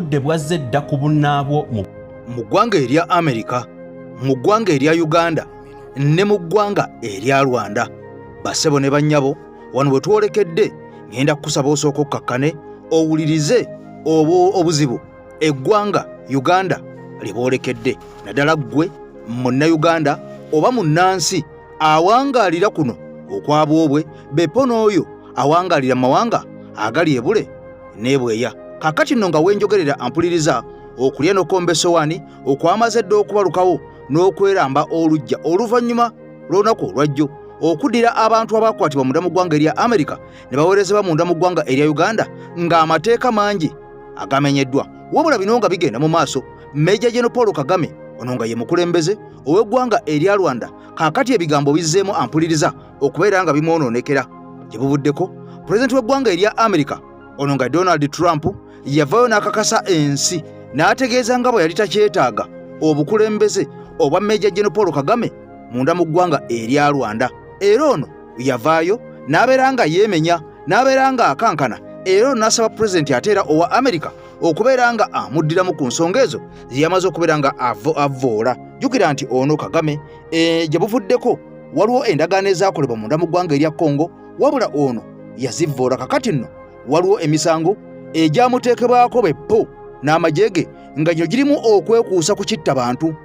Obudde bwazze dda ku bunnaabwo mu Mu ggwanga erya Amerika, mu ggwanga erya Uganda ne mu ggwanga erya Rwanda. Bassebo ne bannyabo, wano we twolekedde ngenda kukusaba osooka okkakkane owulirize obuzibu eggwanga Uganda lye boolekedde, naddala ggwe Munnayuganda oba munnansi awangaalira kuno okwabwobwe bepo n'oyo awangaalira mu mawanga agali ebule n'ebweya. Kaakati nno nga wenjogerera ampuliriza, okulya n'okukomba essowaani okwamaze dda okubalukawo n'okweramba olujja oluvannyuma lw'olunaku olwajjo okuddira abantu abakwatibwa munda mu ggwanga erya Amerika ne baweerezebwa munda mu ggwanga erya Uganda ng'amateeka mangi agamenyeddwa. Wabula bino nga bigenda mu maaso, Major General Paul Kagame ono nga ye mukulembeze ow'eggwanga erya Rwanda kaakati ebigambo bizzeemu ampuliriza okubeera nga bimwonoonekera. Gye buvuddeko, pulezidenti w'eggwanga erya Amerika ono nga Donald Trump yavaayo n'akakasa ensi n'ategeeza nga bwe yali takyetaaga obukulembeze obwa Major General Paul Kagame munda mu ggwanga erya Rwanda. Era ono yavaayo n'abeera nga yeemenya, n'abeera nga akankana, era ono n'asaba pulezidenti ate era owa Amerika okubeera nga amuddiramu ku nsonga ezo ze yamaze okubeera nga avvoola. Jjukira nti ono Kagame gye buvuddeko waliwo endagaano ezaakolebwa munda mu ggwanga erya Congo, wabula ono yazivvoola. Kakati nno waliwo emisango egyamuteekebwako beppo n'amagye ge nga gino girimu okwekuusa ku kitta bantu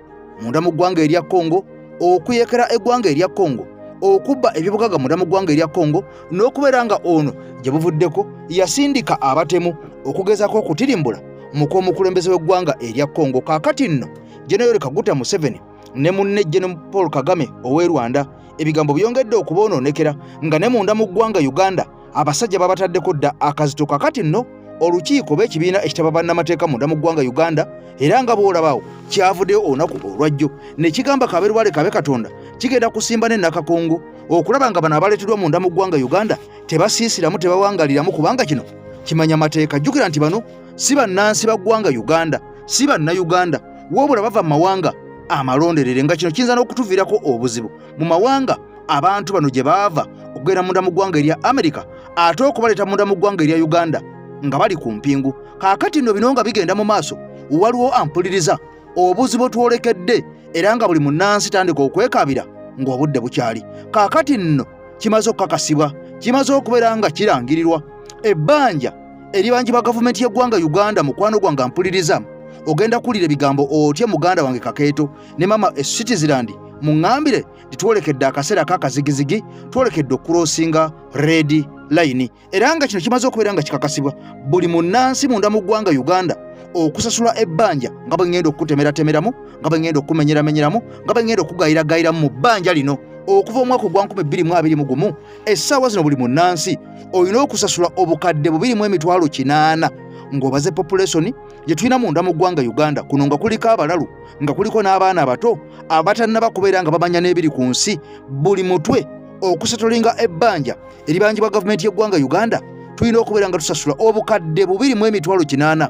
munda mu ggwanga erya Congo, okuyekera eggwanga erya Congo, okubba ebyobugagga munda mu ggwanga erya Congo, n'okubeera nga ono gye buvuddeko yasindika abatemu okugezaako okutirimbula mu kw'omukulembeze w'eggwanga erya Congo. Kaakati nno General Yoweri Kaguta Museveni ne munne General Paul Kagame ow'e Rwanda ebigambo byongedde okuboonoonekera nga ne munda mu ggwanga Uganda abasajja babataddeko dda akazito. Kakati nno olukiiko oba ekibiina ekitaba bannamateeka munda mu ggwanga Uganda, era nga bw'olabaawo kyavuddeyo olunaku olwajjo ne kigamba kabe lubale kabe Katonda kigenda kusimba ne Nakakongo okulaba nga bano abaleeteddwa munda mu ggwanga Uganda tebasiisiramu, tebawangaliramu, kubanga kino kimanya mateeka. Jjukira nti bano si bannansi ba ggwanga Uganda, si Bannayuganda, wabula bava mu mawanga amalonderere, nga kino kiyinza n'okutuviirako obuzibu mu mawanga abantu bano gye baava okugenda munda mu ggwanga erya Amerika, ate okubaleeta munda mu ggwanga erya Uganda nga bali ku mpingu. Kaakati nno bino nga bigenda mu maaso, waliwo ampuliriza obuzibu twolekedde, era nga buli munnansi tandika okwekabira ng'obudde bukyali. Kaakati nno kimaze okukakasibwa, kimaze okubeera nga kirangirirwa, ebbanja eribanjibwa gavumenti y'eggwanga Uganda. Mukwano gwange ampuliriza, ogenda kuwulira ebigambo otye muganda wange Kakeeto ne mama e Switzerland, muŋŋambire nti twolekedde akaseera k'akazigizigi, twolekedde okukulosinga red line. Era nga kino kimaze okubeera nga kikakasibwa, buli munnansi munda mu ggwanga Uganda okusasula ebbanja nga bwe ŋŋenda okukutemeratemeramu, nga bwe ŋŋenda okukumenyeramenyeramu, nga bwe ŋŋenda okugayiragayiramu mu bbanja lino okuva omwaka ogwa 2021, essaawa zino buli munnansi olina okusasula obukadde 820,000 ng'obaze population gye tulina munda mu ggwanga Uganda kuno, nga kuliko abalalu, nga kuliko n'abaana abato abatannaba kubeera nga bamanya n'ebiri ku nsi. Buli mutwe okusatolinga ebbanja eribanjibwa gavumenti y'eggwanga Uganda, tulina okubeera nga tusasula obukadde 820,000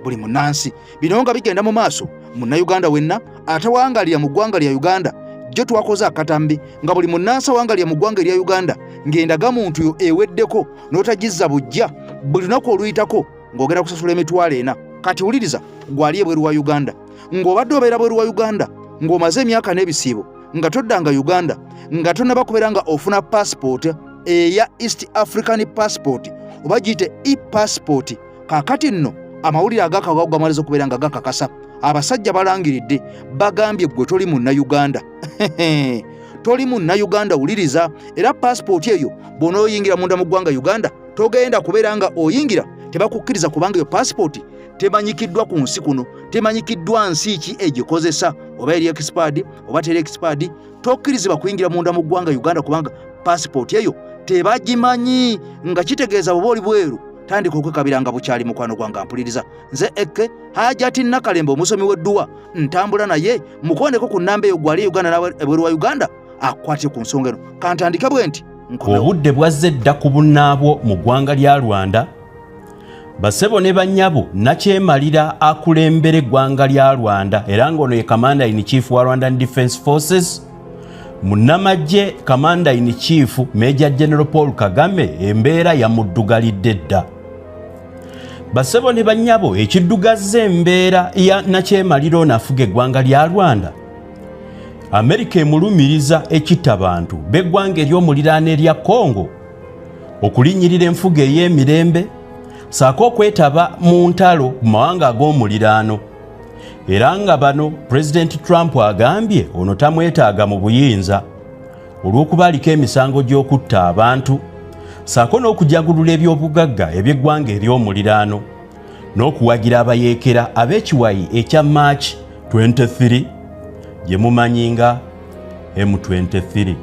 buli munnansi. Bino nga bigenda mu maaso, Munnayuganda wenna atawangalira mu ggwanga lya Uganda, jjo twakoze akatambi nga buli munnansi awangalira mu ggwanga erya Uganda ng'endagamuntu yo eweddeko n'otagizza bujja, buli lunaku oluyitako ng'ogenda kusasula 40,000. Kati wuliriza, gwali ebweru wa Uganda, ng'obadde obeera bweru wa Uganda, ng'omaze emyaka n'ebisiibo nga toddanga Uganda, nga tonnaba kubeera nga ofuna passport eya East African passport oba giyite e-passport. Kaakati nno amawulire agakagawo gamaliza okubeera nga gakakasa, abasajja balangiridde, bagambye gwe toli Munnayuganda, toli Munnayuganda. Wuliriza, era passport eyo bw'onooyingira munda mu ggwanga Uganda togenda kubeera nga oyingira, tebakukkiriza, kubanga eyo passport temanyikiddwa ku nsi kuno, temanyikiddwa nsi ki egikozesa, oba eri expired oba teri expired. Tokkirizibwa kuyingira munda mu ggwanga Uganda kubanga passport eyo tebagimanyi, nga kitegeeza bw'oba oli bweru tandika okwekabira nga bukyali. Mukwano gwange ampuliriza, nze Ekke Hajati Nakalembe, omusomi w'edduwa, ntambula naye mukondeko ku nnamba eyo gwali Uganda nawe ebweru wa Uganda akukwate ku nsonga eno. Kantandike bwe nti nkomewo. Obudde bwazze dda ku bunnaabwo mu ggwanga lya Rwanda. Basebo ne bannyabo, nakyemalira akulembera eggwanga lya Rwanda, era ng'ono ye Commander in Chief wa Rwandan Defence Forces, munnamagye Commander in Chief Major General Paul Kagame, embeera yamuddugalidde dda. Basebo ne bannyabo, ekiddugazza embeera ya nakyemalira ono afuga eggwanga lya Rwanda, Amerika emulumiriza ekitta bantu b'eggwanga ery'omuliraano erya Congo, okulinnyirira enfuga ey'emirembe, ssaako okwetaba mu ntalo mu mawanga ag'omuliraano. Era nga bano Pulezidenti Trump agambye ono tamwetaaga mu buyinza olw'okuba aliko emisango gy'okutta abantu, ssaako n'okujagulula eby'obugagga eby'eggwanga ery'omuliraano n'okuwagira abayeekera ab'ekiwayi ekya March 23 gye mumanyi nga M23.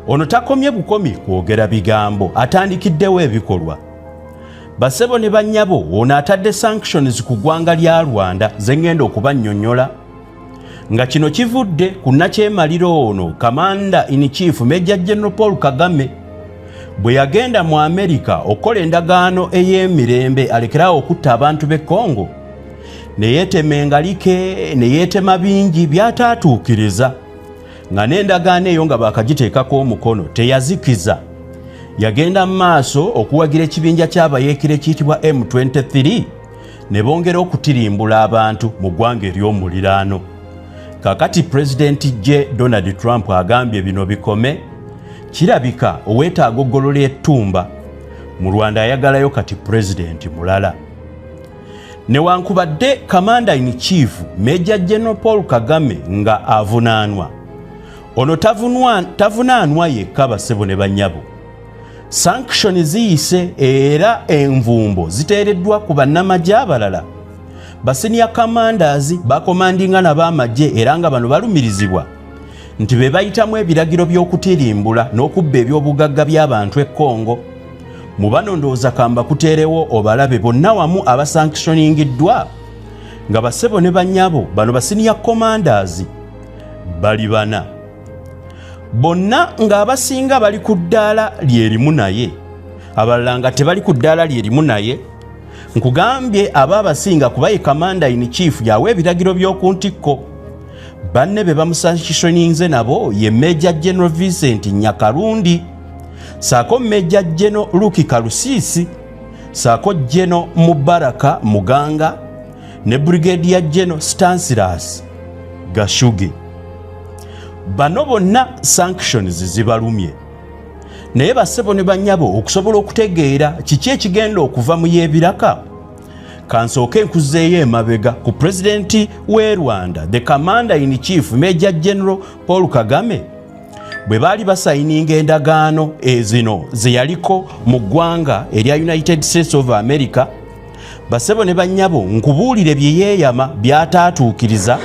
Ono takomye bukomi kwogera bigambo, atandikiddewo ebikolwa. Basebo ne bannyabo, ono atadde sanctions ku ggwanga lya Rwanda ze ŋŋenda okubannyonnyola, nga kino kivudde ku nakyemalira ono Commander in Chief Major General Paul Kagame bwe yagenda mu Amerika okukola endagaano ey'emirembe alekerawo okutta abantu b'e Congo, ne yeetema engalike, ne yeetema bingi by'ataatuukiriza, nga n'endagaano eyo nga baakagiteekako omukono teyazikiza. Yagenda mu maaso okuwagira ekibinja ky'abayeekera ekiyitibwa M23 ne bongera okutirimbula abantu mu ggwanga ery'omuliraano. Kakati Pulezidenti J Donald Trump agambye bino bikome. Kirabika oweetaaga okugolola ettumba mu Rwanda ayagalayo kati pulezidenti mulala. Newankubadde Commander in Chief Major General Paul Kagame nga avunaanwa, ono tavunaanwa yekka. Basebo ne bannyabo, sanction ziyise era envumbo ziteereddwa ku bannamagye abalala, ba senior commanders bakomandinga nabo amagye, era nga bano balumirizibwa nti be bayitamu ebiragiro by'okutirimbula n'okubba eby'obugagga by'abantu e Congo. Mu bano ndowooza kamba kuteerewo obalabe bonna wamu abasanctioningiddwa, nga basebo ne bannyabo, bano ba senior commanders bali bana bonna, ng'abasinga bali ku ddaala lyerimu, naye abalala nga tebali ku ddaala lyerimu. Naye nkugambye aba abasinga, kuba ye Commander in Chief yawa ebiragiro by'oku ntikko. Banne be bamusanctioninze nabo ye Major General Vincent Nyakarundi, saako Major General Luki Kalusiisi, saako General Mubaraka Muganga ne Brigadier General Stanislas Gashugi. Bano bonna sanctions zibalumye. Naye basebo ne bannyabo, okusobola okutegeera kiki ekigenda okuva mu yeebiraka, kansooke nkuzeeyo emabega ku pulezidenti w'e Rwanda, the Commander in Chief Major General Paul Kagame, bwe baali basayininga endagaano ezino ze yaliko mu ggwanga erya United States of America. Basebo ne bannyabo, nkubuulire bye yeeyama by'ataatuukiriza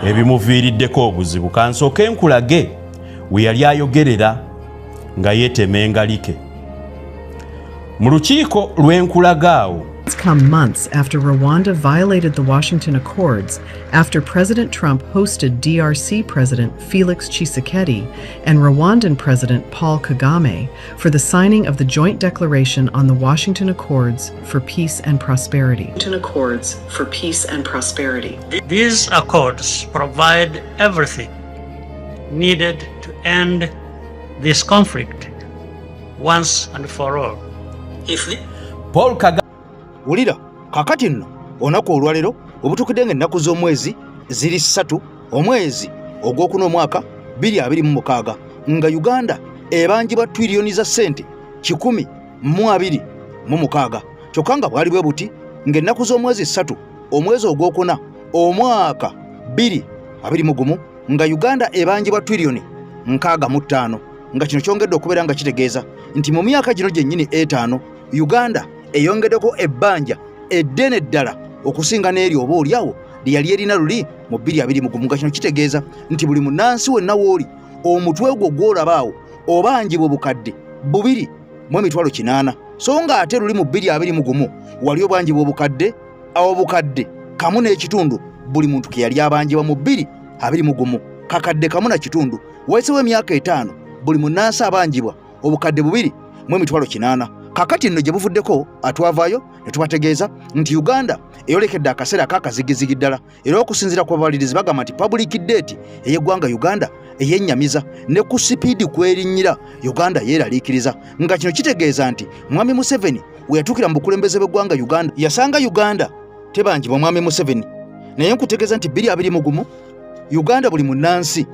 ebimuviiriddeko obuzibu. Kansooke nkulage we yali ayogerera nga yeetema engalike mu lukiiko lw'enkulaga awo. Come months after Rwanda violated the Washington Accords after President Trump hosted DRC President Felix Tshisekedi and Rwandan President Paul Kagame for the signing of the joint declaration on the Washington Accords for Peace and Prosperity. Washington Accords for Peace and Prosperity. These accords provide everything needed to end this conflict once and for all. If the Paul Kagame Wulira kakati nno, olunaku olwaleero obutuukidde nga ennaku z'omwezi ziri 3, omwezi ogwokuna, omwaka 2026, nga Uganda ebanjibwa twiriyoni za ssente 126. Kyokka nga bwali bwe buti, ng'ennaku z'omwezi 3, omwezi ogwokuna, omwaka 2021, nga Uganda ebanjibwa twiriyoni 65, nga kino kyongedde okubeera nga kitegeeza nti mu myaka gino gyennyini 5 Uganda eyongeddeko ebbanja eddene ddala okusinga n'eri oba oliawo lye yali erina luli mu 2021, nga kino kitegeeza nti buli munnansi wenna w'oli, omutwe gwo gw'olaba awo obanjibwa 2,800,000, so nga ate luli mu 2021 wali obanjibwa 1.5 buli muntu ke yali abanjibwa mu 2021, 1.5. Wayisewo emyaka 5, buli munnansi abanjibwa 2,800,000. Kakati nno gye buvuddeko atwavaayo ne tubategeeza nti Uganda eyolekedde akaseera ak'akazigizigi ddala, era okusinziira ku babalirizi bagamba nti public debt ey'eggwanga Uganda eyennyamiza ne ku sipiidi kwerinnyira Uganda yeeraliikiriza, nga kino kitegeeza nti Mwami Museveni we yatuukira mu bukulembeze bw'eggwanga Uganda yasanga Uganda tebanjibwa Mwami Museveni. Naye nkutegeeza nti 2021 Uganda buli munnansi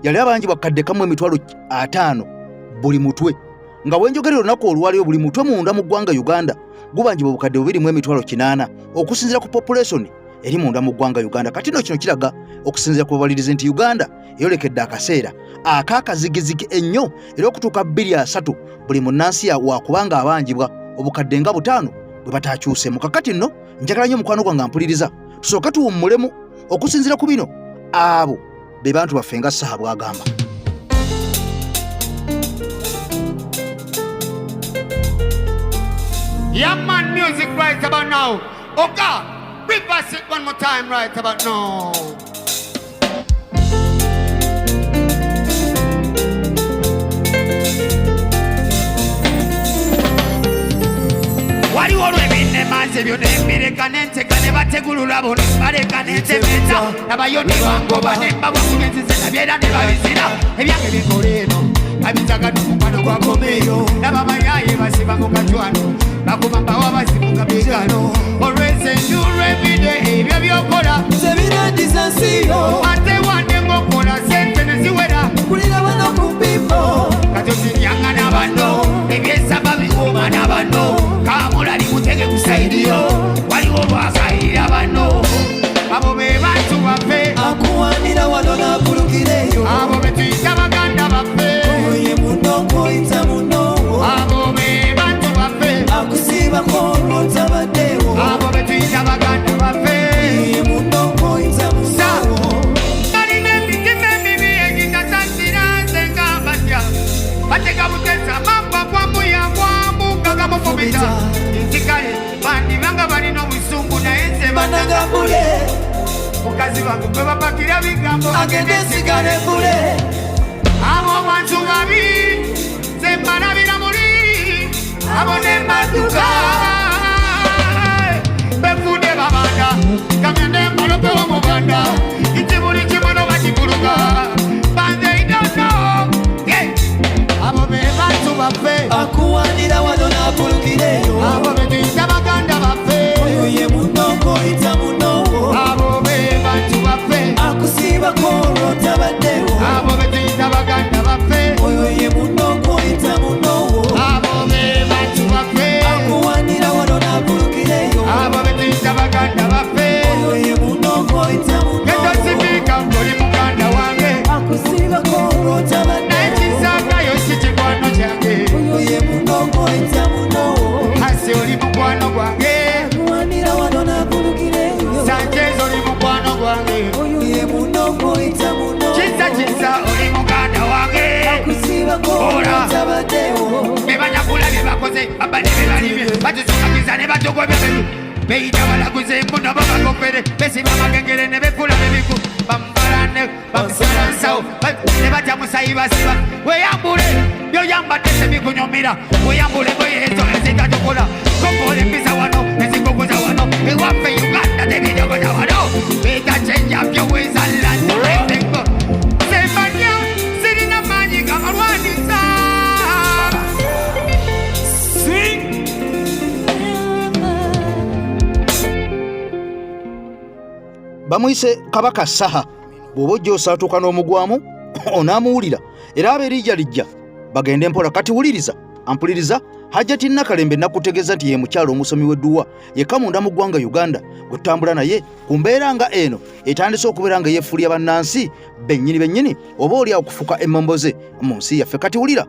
yali abanjibwa kadde kamu 500,000 buli mutwe, nga wenjogerera olunaku olwaleero buli mutwe munda mu ggwanga Uganda gubanjibwa obukadde 2 800 okusinziira ku population eri munda mu ggwanga Uganda. Kati no kino kiraga okusinziira ku babalirizi nti Uganda eyolekedde akaseera ak'akazigizigi ennyo, era okutuuka 2030 buli munnansi wakubanga abanjibwa obukadde nga 5 bwe bataakyusemu. Kakati nno njagala nnyo mukwano gwange ampuliriza tusooke tuwummulemu okusinziira ku bino abo be bantu baffe nga Saha bw'agamba. Yeah, man, music right about now. Oh God, reverse it one more time right about now. Waliwo olw'ebinemaze ebyo nembireka nenteka ne bategulula bo ne baleka nentemeta nabayo ne bangoba ne mbawa ku byenzize nabyera ne babizira ebyange bikola eno babitaga n'omukwano gwakomeeyo nababayaye basiba mu kacwano bakuba mbawa basimuka bigano olw'ensenjulwa ebide ebyo byokola Sebirandiza nsiyo ate wadde ng'okola sente ne ziwera kulira bano ku pipo kati osiryangana bano ebyesaba biwoomana bano kamulali mutege kusaidiyo waliwo lwakayirira bano abo be bantu baffe akuwanira wano n'akulukira eyo abo be tuyita baganda baffe oye muno kwoyita munowo abo be bantu baffe akusiibako olwotabaddewo abo be tuyita baganda baffe ye muno kwoyita munowo balina emitima emibi egitasaasira nze nga batya batega butesa mamba gwamuyagwamu nga gamufumita nti kale bandibanga balina obusungu naye nze banagambule mukazi wange gwe bapakira bigambo agende sigale bule abo bantu babi nze mbalabira muli abo ne mbaduka befude babanda kagende mbalopewo muganda nti buli kimono bakiguluka banze idono abo be bantu baffe akuwanira wano n'akulukira eyo abo be tuyita baganda baffe oyo ye muno kwoyita munowo abo be bantu baffe akusiibako olwotabaddewo abo be tuyita baganda baffe oyo ye muno kwoyita munowo abo be bantu baffe akuwanira wano n'akulukira eyo abo be tuyita baganda baffe oyo ye muno kwoyita munowo getosibika oli muganda wange akusiibako naye olwotabaddewo kisagayo si kikwano kyange oyo ye muno kwoyita munowo hasi oli mukwano gwange akuwanira wano n'akulukira eyo Sanchez oli mukwano gwange oyo ye muno kwoyita munowo kisa kisa oli muganda wange akusiibako Ora. olwotabaddewo bebanyakula bye bakoze baba ne bebalibye batusumagiza ne batugobya beyita balaguze mbuno bo bagofere besiba amagengere ne befula bebiku bambalane bamusala nsawo ne batya musayi basiba weyambule byoyambadde tebikunyumira weyambule ngoye ezo ezitatukola kokola empisa wano ezikukuza wano ewaffe Uganda tebitokoza wano beta kyenjabyo wezallanzengo sembanya sirina maanyi gamalwanisa. Bamuyise Kabaka Saha. Bw'oba ojja osaatuuka n'omugwamu onaamuwulira era abeerijja lijja bagende mpola. Kati wuliriza ampuliriza Hajati Nakalembe nakutegeeza nti ye mukyalo omusomi w'edduwa yekka munda mu ggwanga Uganda gwe tutambula naye ku mbeera nga eno etandise okubeera nga yeefuulya bannansi bennyini bennyini oba oli awo okufuka emmomboze mu nsi yaffe. Kati wulira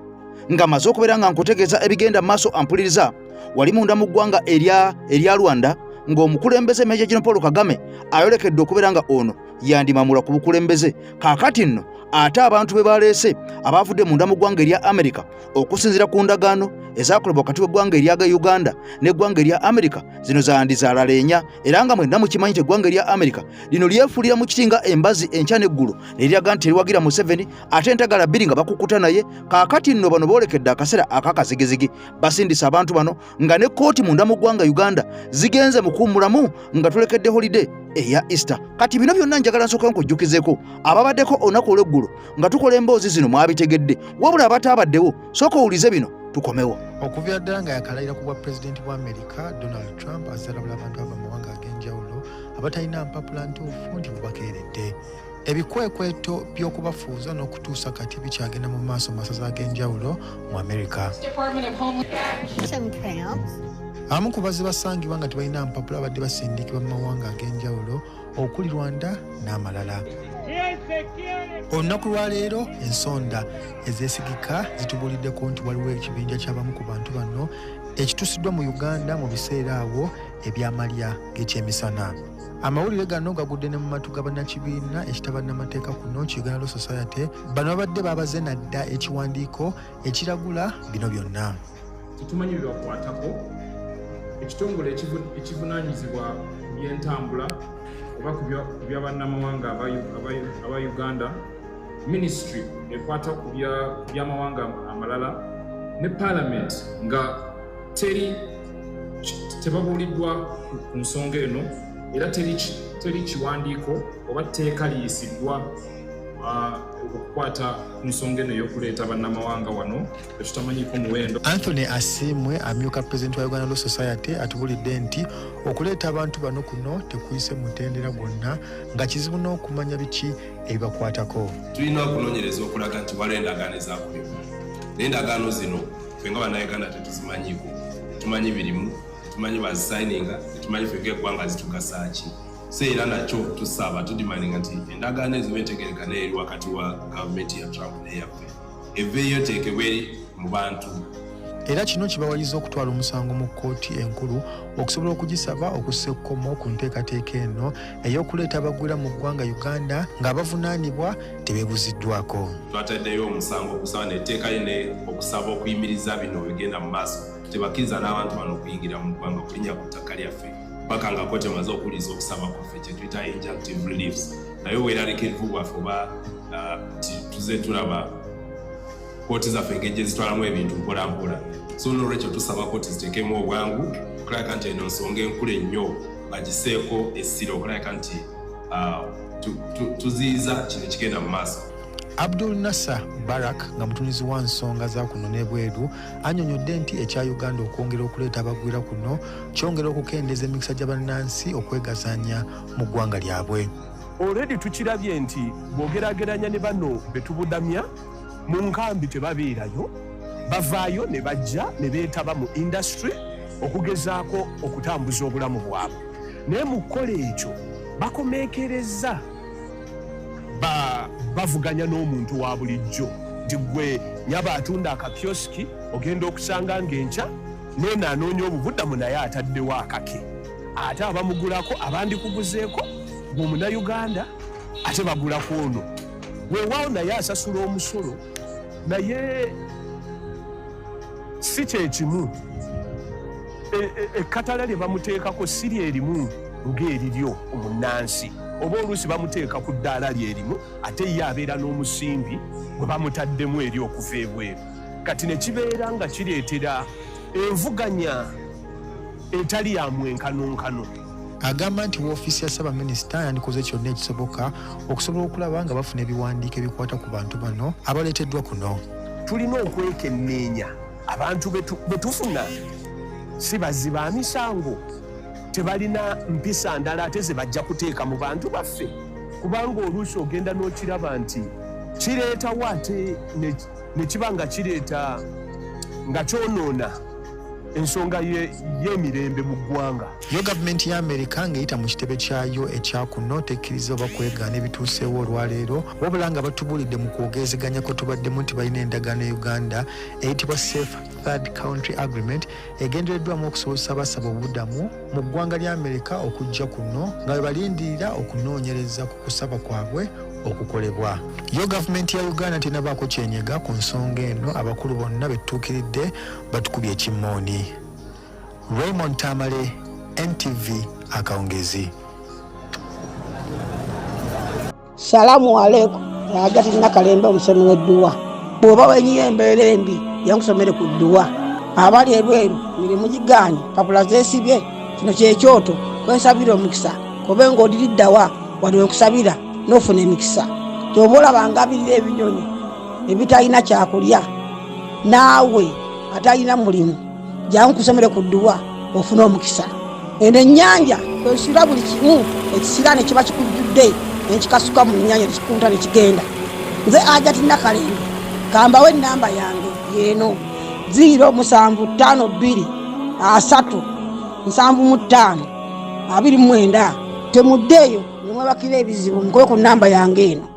nga maze okubeera nga nkutegeeza ebigenda mu maaso ampuliriza wali munda mu ggwanga erya Rwanda ng'omukulembeze Major General Paul Kagame ayolekedde okubeera nga ono yandimamula ku bukulembeze. Kaakati nno ate abantu be baleese abaavudde munda mu ggwanga erya Amerika okusinziira ku ndagaano ezakolebwa wakati w'eggwanga erya Uganda n'eggwanga erya Amerika zino zandizaalala enya, era nga mwenna mukimanyi nti eggwanga erya Amerika lino lyefuulira mu kiti nga embazi enkya n'eggulo ne liraga nti teriwagira Museveni, ate entagala bbiri nga bakukuta naye. Kaakati nno bano boolekedde akaseera ak'akazigizigi, basindise abantu bano nga ne kkooti munda mu ggwanga Uganda zigenze mu kuwummulamu nga tulekedde holiday eya Easter. Kati bino byonna njagala nsooka nkujjukizeeko ababaddeko olunaku olw'eggulo nga tukola emboozi zino mwabitegedde, wabula abataabaddewo sooka owulize bino tukomewo. Okuviira ddala nga yakalayira ku bwa pulezidenti bwa Amerika, Donald Trump azze alabula abantu ava mu mawanga ag'enjawulo abatalina mpapula ntuufu nti bubakeeredde. Ebikwekweto by'okubafuuza n'okutuusa kati bikyagenda mu maaso mu masaza ag'enjawulo mu Amerika. Abamu ku bazze basangibwa nga tebalina mpapula babadde basindikibwa mu mawanga ag'enjawulo okuli Rwanda n'amalala. Olunaku lwaleero ensonda ezeesigika zitubuuliddeko nti waliwo ekibinja ky'abamu ku bantu bano ekituusiddwa mu Uganda mu biseera awo eby'amalya g'ekyemisana. Amawulire gano gagudde ne mu matu ga bannakibiina ekitaba nnamateeka kuno ki Uganda Law Society. Bano babadde babaze nadda ekiwandiiko ekiragula bino byonna. Tetumanyi bibakwatako. Ekitongole ekivunaanyizibwa ku byentambula oba ku bya bannamawanga aba Uganda, ministry ekwata ku byamawanga amalala ne parliament nga teri tebabuuliddwa ku nsonga eno, era teri kiwandiiko oba tteeka liyisiddwa okukwata ku nsonga eno ey'okuleeta bannamawanga wano etutamanyiiko muwendo. Anthony Asiimwe, amyuka pulezidenti wa Uganda Law Society, atubulidde nti okuleeta abantu bano kuno tekuyise mutendera gwonna, nga kizibu n'okumanya biki ebibakwatako. Tulina okunoonyereza okulaga nti waliwo endagaano ezakolebwa, naye endagaano zino ffe nga Bannayuganda tetuzimanyiiko, tetumanyi birimu, tetumanyi bazisayininga, tetumanyi ffe ng'eggwanga zitugasa ki. So era nakyo tusaba, tudemandinga nti endagaano ezo entegerekana eri wakati wa gavumenti ya Trump n'eyaffe eveeyo eteekebwe eri mu bantu. Era kino kibawaliza okutwala omusango mu kkooti enkulu okusobola okugisaba okussa ekkomo ku nteekateeka eno ey'okuleeta abagwira mu ggwanga Uganda ng'abavunaanibwa tebeebuziddwako. Twataddeyo omusango okusaba netteekayo ne okusaba okuyimiriza bino bigenda mu maaso. Tebakkiriza n'abantu bano okuyingira mu ggwanga, okulinnya ku ttaka lyaffe, paka nga kooti emaze okuwuliriza okusaba kwaffe, kyetuyita injunctive reliefs. Naye obweraliikirivu bwaffe oba tuze tulaba kooti zaffe engeri gye zitwalamu ebintu mpola mpola. So nolwekyo tusaba kooti ziteekemu obwangu okulabika nti eno nsonga enkulu ennyo bagiseeko essira okulabika nti tuziyiza kino ekigenda mu maaso. Abdul Nasser Barak, nga mutunuzi wa nsonga za kuno n'ebweru, annyonnyodde nti ekya Uganda okwongera okuleeta abagwira kuno kyongera okukendeeza emikisa gya bannansi okwegazanya mu ggwanga lyabwe. Already tukirabye nti bw'ogeraageranya ne bano be tubudamya mu nkambi, tebabeerayo, bavaayo ne bajja ne beetaba mu industry okugezaako okutambuza obulamu bwabwe, naye mu kukola ekyo bakomeekereza bavuganya n'omuntu wa bulijjo nti gwe nyaba atunda akakiyosiki, ogenda okusanga ng'enkya neeno anoonya obubuddamu naye ataddewo akake, ate abamugulako abandikuguzeeko gwe Omunayuganda ate bagulako ono. Weewaawo naye asasula omusolo, naye si kyekimu. Ekkatala lye bamuteekako si lyerimu ng'eriryo omunnansi, oba oluusi bamuteeka ku ddaala lyerimu, ate ye abeera n'omusimbi gwe bamutaddemu eri okuva ebweru. Kati ne kibeera nga kireetera envuganya etali ya mwenkanonkano. Agamba nti woofiisi ya ssaabaminisita yandikoze kyonna ekisoboka okusobola okulaba nga bafuna ebiwandiiko ebikwata ku bantu bano abaleeteddwa kuno. Tulina okwekenneenya abantu be tufuna, si bazzi ba misango, tebalina mpisa ndala ate ze bajja kuteeka mu bantu baffe, kubanga oluusi ogenda n'okiraba nti kireetawo ate ne kiba nga kireeta nga kyonoona ensonga y'emirembe mu ggwanga. Yo gavumenti ya Amerika ng'eyita mu kitebe kyayo ekya kuno tekkiriza oba kwegaana ebituuseewo olwaleero, wabula nga batubuulidde mu kwogerezeganya kwe tubaddemu nti balina endagaano e Uganda eyitibwa Safe Third Country Agreement, egendereddwamu okusobozesa abasaba obubudamu mu ggwanga lya Amerika okujja kuno nga bwe balindirira okunoonyereza ku kusaba kwabwe. okukolebwa. Yo gavumenti ya Uganda tenabaako kyenyega ku nsonga eno, abakulu bonna betutuukiridde batukubye ekimmooni. Raymond Tamale, NTV akawungezi. Salamu aleikum. Hajati Nakalembe omusomi w'edduwa. Bw'oba wenyiye embeera embi yankusomere ku dduwa. Abali ebweru mirimu gigaanye, papula zeesibye. Kino kyekyoto kwensabira omukisa kobe ng'odiriddawa wano wenkusabira n'ofuna emikisa. Kyoba olaba ngabirira ebinyonyi ebitalina kyakulya naawe atalina mulimu jangu kusomere ku dduwa ofune omukisa. Eno ennyanja kwesula buli kimu ekisiraane kiba kikujjudde nenkikasuka mu nnyanja nekikunta nekigenda. Nze Hajati Nakalembe kambawe ennamba yange yeeno 0752 3 75 29. Temuddeeyo nemwebakira ebizibu mukube ku nnamba yange eno.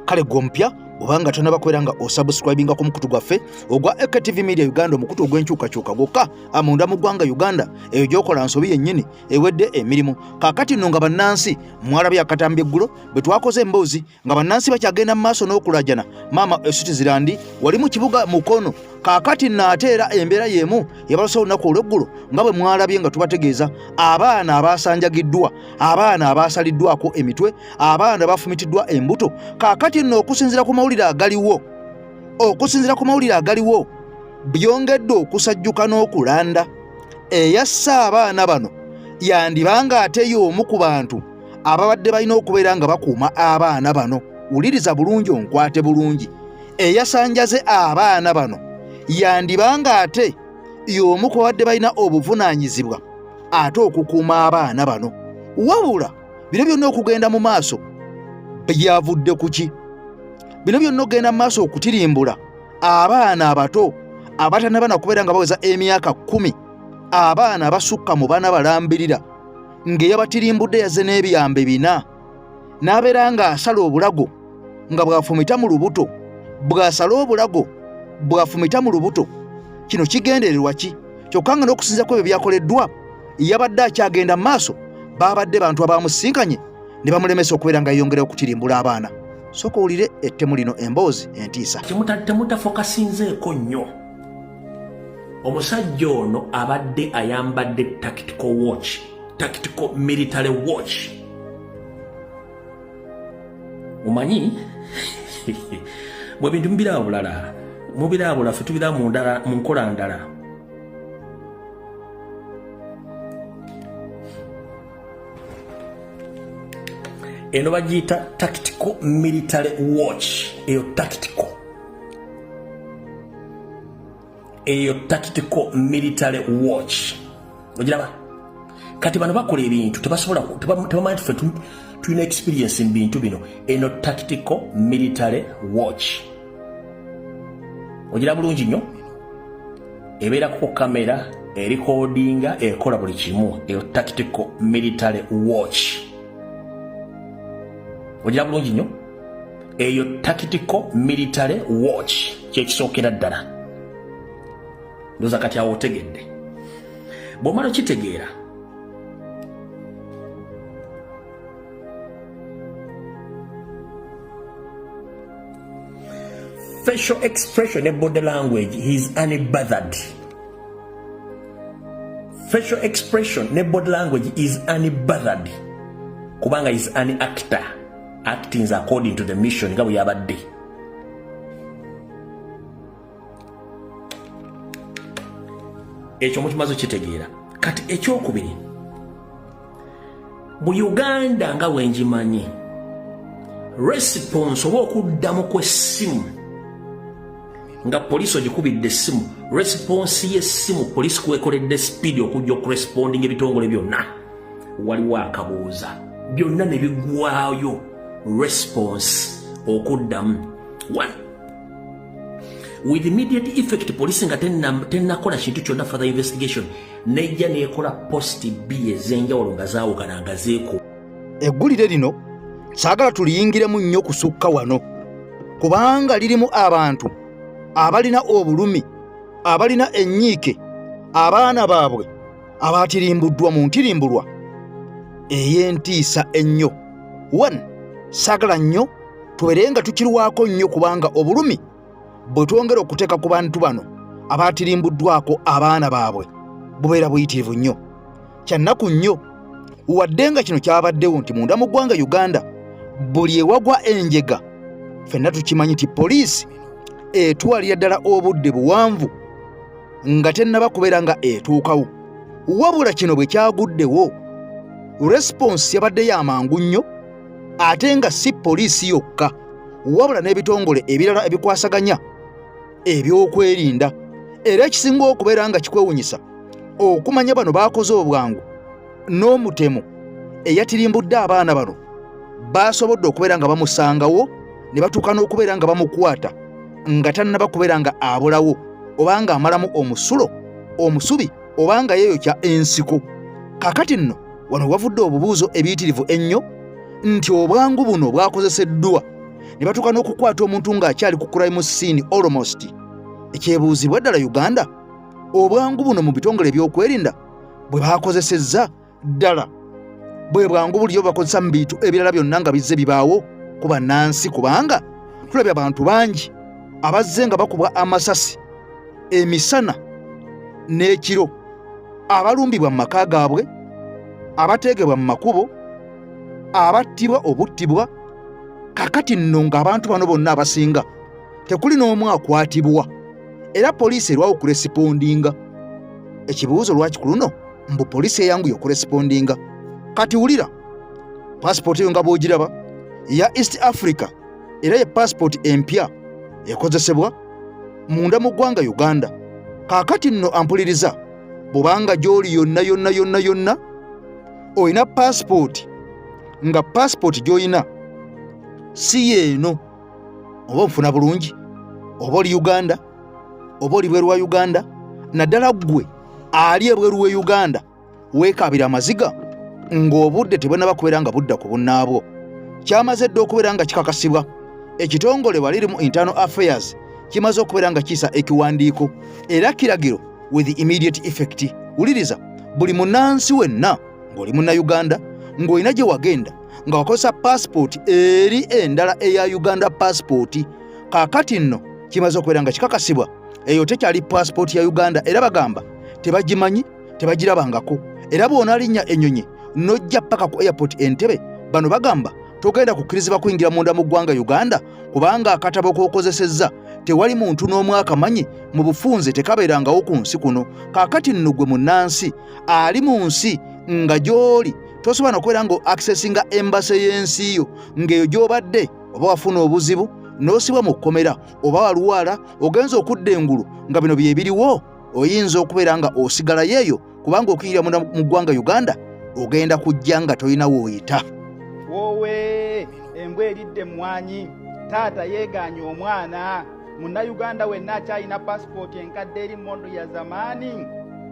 Kale gwe omupya bw'oba nga tonaba kubeera nga osubscribinga ku mukutu gwaffe ogwa AKTV Media Uganda, omukutu ogw'enkyukakyuka gwokka munda mu ggwanga Uganda, eyo gy'okola nsobi yennyini ewedde emirimu. Kaakati nno nga bannansi mwalabye akatambi eggulo bwe twakoze emboozi nga bannansi bakyagenda mu maaso n'okulajana maama e Switzerland wali mu kibuga Mukono. Kaakati nno ate era embeera y'emu yabalose olunaku olw'eggulo nga bwe mwalabye nga tubategeeza abaana abaasanjagiddwa, abaana abaasaliddwako emitwe, abaana bafumitiddwa embuto. Kaakati nno okusinziira ku mawulire agaliwo, okusinziira ku mawulire agaliwo byongedde okusajjuka n'okulanda. Eyasse abaana bano yandibanga ate y'omu ku bantu ababadde balina okubeera nga bakuuma abaana bano. Wuliriza bulungi onkwate bulungi. Eyasanjaze abaana bano yandibanga ate y'omu ku babadde balina obuvunaanyizibwa ate okukuuma abaana bano. Wabula bino byonna okugenda mu maaso byavudde ku ki? Bino byonna okugenda mu maaso okutirimbula abaana abato abatanaba na kubeera nga baweza emyaka 10, abaana abasukka mu bana balambirira, ng'eyabatirimbudde yazze n'ebyambe 4 n'abeera ng'asala obulago nga bw'afumita mu lubuto, bw'asala obulago bw'afumita mu lubuto. Kino kigendererwa ki? Kyokka nga n'okusinziira ku ebyo byakoleddwa yabadde akyagenda mu maaso, baabadde bantu abamusinkanye ne bamulemesa okubeera nga yeyongera okutirimbula abaana. Sooka owulire ettemu lino, emboozi entiisa. Temutafokasinzeeko nnyo. Omusajja ono abadde ayambadde tactical watch, tactical military watch. Omanyi bwe bintu mubiraba bulala, mubiraba bulala, ffe tubiraba mu ndala, mu nkola ndala. Eno bagiyita tactical military watch. Eyo tactical, eyo tactical military watch ogiraba. Kati bano bakola ebintu tebasobola, tebamanyi ffe tulina experience mu bintu bino. Eno tactical military watch ogira bulungi nnyo, ebeerako kamera erikodinga, ekola buli kimu. Eyo tactical military watch ogira bulungi nnyo, eyo tactical military watch kyekisookera ddala. Ndoza kati awo otegedde. Bw'omala okitegeera, facial expression ne body language, he is unbothered. Facial expression ne body language is unbothered kubanga is an actor acting according to the mission nga bwe yabadde. Ekyo mukimaze okitegeera. Kati ekyokubiri, mu Uganda nga bwengimanyi, response oba okuddamu kw'essimu nga poliisi ogikubidde essimu, response y'essimu poliisi kwekoledde speed okujja okurespondinga ebitongole byonna, waliwo akabuuza byonna ne bigwayo. Response okuddamu one with immediate effect, poliisi nga tennakola kintu kyonna, further investigation, nejja nekola post b ez'enjawulo nga zaawukana nga zeeko. Eggulire lino saagala tuliyingiremu nnyo kusukka wano, kubanga lirimu abantu abalina obulumi, abalina ennyiike, abaana baabwe abaatirimbuddwa mu ntirimbulwa ey'entiisa ennyo. 1. Saagala nnyo tubeere nga tukirwako nnyo, kubanga obulumi bwe twongera okuteeka ku bantu bano abaatirimbuddwako abaana baabwe bubeera buyitirivu nnyo. Kyannaku nnyo, wadde nga kino kyabaddewo nti munda mu ggwanga Uganda buli ewagwa enjega ffenna tukimanyi nti poliisi etwalira ddala obudde buwanvu nga tennaba kubeera nga etuukawo. Wabula kino bwe kyaguddewo, response yabadde ya mangu nnyo, ate nga si poliisi yokka wabula n'ebitongole ebirala ebikwasaganya ebyokwerinda. Era ekisinga okubeera nga kikwewunyisa okumanya bano baakoze obwangu n'omutemu eyatirimbudde abaana bano baasobodde okubeera nga bamusangawo ne batuuka n'okubeera nga bamukwata nga tannaba kubeera nga abulawo oba nga amalamu omusulo omusubi oba nga yeeyokya ensiko. Kaakati nno wano wavudde obubuuzo ebiyitirivu ennyo nti obwangu buno bwakozeseddwa ne batuuka n'okukwata omuntu ng'akyali ku crime scene almost. Ekyebuuzibwa ddala, Uganda obwangu buno mu bitongole ebyokwerinda bwe bakozesezza ddala bwe bwangu buliyo bakozesa mu bintu ebirala byonna nga bizze bibaawo ku bannansi? Kubanga tulabye abantu bangi abazze nga bakubwa amasasi emisana n'ekiro, abalumbibwa mu maka gaabwe, abateegebwa mu makubo, abattibwa obuttibwa. Kakati nno ng'abantu bano bonna abasinga tekuli n'omu akwatibwa, era poliisi erwawo okurespondinga. Ekibuuzo, lwaki ku luno mbu poliisi eyanguye okurespondinga? Kati wulira, pasipooti eyo nga bw'ogiraba ya East Africa, era ye pasipooti empya ekozesebwa munda mu ggwanga Uganda. Kaakati nno ampuliriza, bw'obanga gy'oli yonna yonna yonna yonna olina pasipooti nga pasipooti gy'olina si yeeno, oba onfuna bulungi, oba oli Uganda oba oli bweru wa Uganda, naddala ggwe ali ebweru we Uganda, weekaabira amaziga ng'obudde tebunaba kubeera nga budda ku bunnaabwo. Kyamaze dda okubeera nga kikakasibwa, ekitongole waliri mu Internal Affairs kimaze okubeera nga kiyisa ekiwandiiko era kiragiro with immediate effect. Wuliriza, buli munnansi wenna ng'oli Munnayuganda ng'olina gye wagenda nga wakozesa pasipooti eri endala eya Uganda pasipooti, kaakati nno kimaze okubeera nga kikakasibwa eyo tekyali pasipooti ya Uganda, era bagamba tebagimanyi, tebagirabangako. Era bw'onaalinnya ennyonyi n'ojja paka ku airport Entebe, bano bagamba togenda kukkirizibwa kuyingira munda mu ggwanga Uganda, kubanga akatabo k'okozesezza tewali muntu n'omu akamanyi, mu bufunze tekabeerangawo ku nsi kuno. Kaakati nno gwe munnansi ali mu nsi nga gy'oli tosobola nakubeera nga accessinga embassy y'ensi yo ng'eyo gy'obadde, oba wafuna obuzibu n'osibwa mu kkomera oba walwala ogenza okudda engulu nga bino bye biriwo, oyinza okubeera nga osigalayo eyo, kubanga okuyingira munda mu ggwanga Uganda ogenda kujja nga tolina w'oyita. Woowe, embwa eridde emmwanyi, taata yeegaanye omwana. Munnayuganda wenna akyalina pasipooti enkadde eri model ya zamani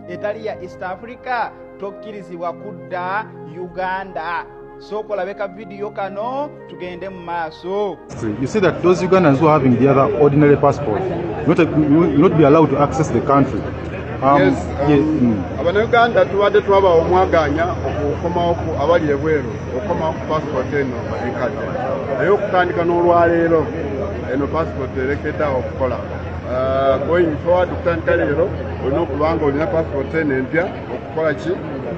etali ya East Africa, tokkirizibwa kudda Uganda. Sooka olabe ka vidiyo kano, tugende mu maaso. You see that those Ugandans who are having the other ordinary passport will not be allowed to access the country. Yes, yeah, Abannayuganda tubadde twabawa omwaganya okukomawo ku abali ebweru okukomawo ku passport eno enkadde, naye okutandika n'olwaleero eno passport erekeddeawo okukola. Going forward, okutandika leero, olina okuba nga olina passport eno empya okukola ki?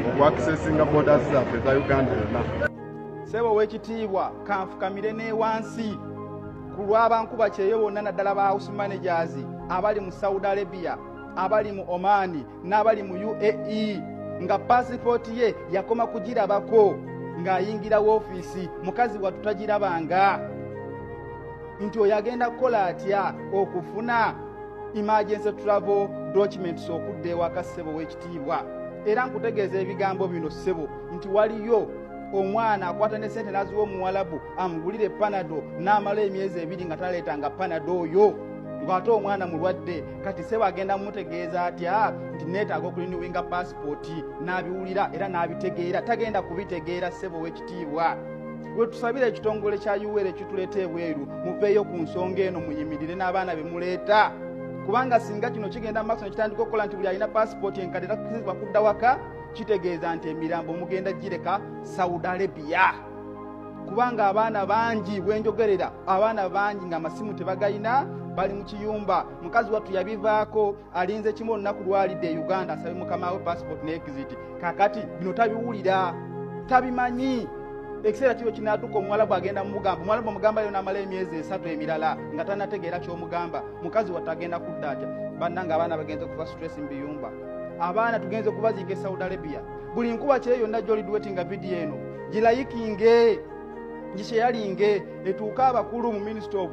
Okuaccessinga borders zaffe eza Uganda yonna. Ssebo ow'ekitiibwa, kanfukamire n'ewansi ku lw'abankuba kyeyo bonna, naddala ba house managers abali mu Saudi Arabia, abali mu Omani n'abali mu UAE, nga pasipooti ye yakoma kugirabako ng'ayingira woofiisi. Mukazi wattu tagirabanga, nti oyo agenda kukola atya okufuna emergency travel documents okudda ewaka? Ssebo w'ekitiibwa, era nkutegeeza ebigambo bino, ssebo, nti waliyo omwana akwata ne sente n'aziwa omuwalabu amugulire Panado, n'amala emyezi 2 nga taleetanga Panado oyo, ng'ate omwana mulwadde. Kati ssebo, agenda mumutegeeza atya nti neetaaga okurenewinga pasipooti? N'abiwulira era n'abitegeera? Tagenda kubitegeera. Ssebo w'ekitiibwa, we tusabira ekitongole kya URA ekituleeta ebweru, muveeyo ku nsonga eno, muyimirire n'abaana be muleeta, kubanga singa kino kigenda mu maaso nekitandika okukola nti buli alina pasipooti enkadde takkirizibwa kudda waka, kitegeeza nti emirambo mugenda gireka Saudi Arabia. Kubanga abaana bangi bwenjogerera, abaana bangi nga amasimu tebagayina, bali mu kiyumba. Mukazi wattu yabivaako, alinze kimu olunaku lwalidde e Uganda asabe mukama we passport ne exit. Kakati bino tabiwulira, tabimanyi. Ekiseera kiro kinaatuuka omuwalabu agenda mumugamba, omuwalabu omugamba yo n'amala emyezi 3 emirala nga tanategeera ky'omugamba. Mukazi wattu agenda kudda atya? Bannange abaana bagenze kuva stress mu biyumba, abaana tugenze kubaziika e Saudi Arabia. Buli nkuba kyeyo yonna gy'oli duwetinga vidiyo eno gilayikinge, gisheyalinge, etuuke abakulu mu Ministry of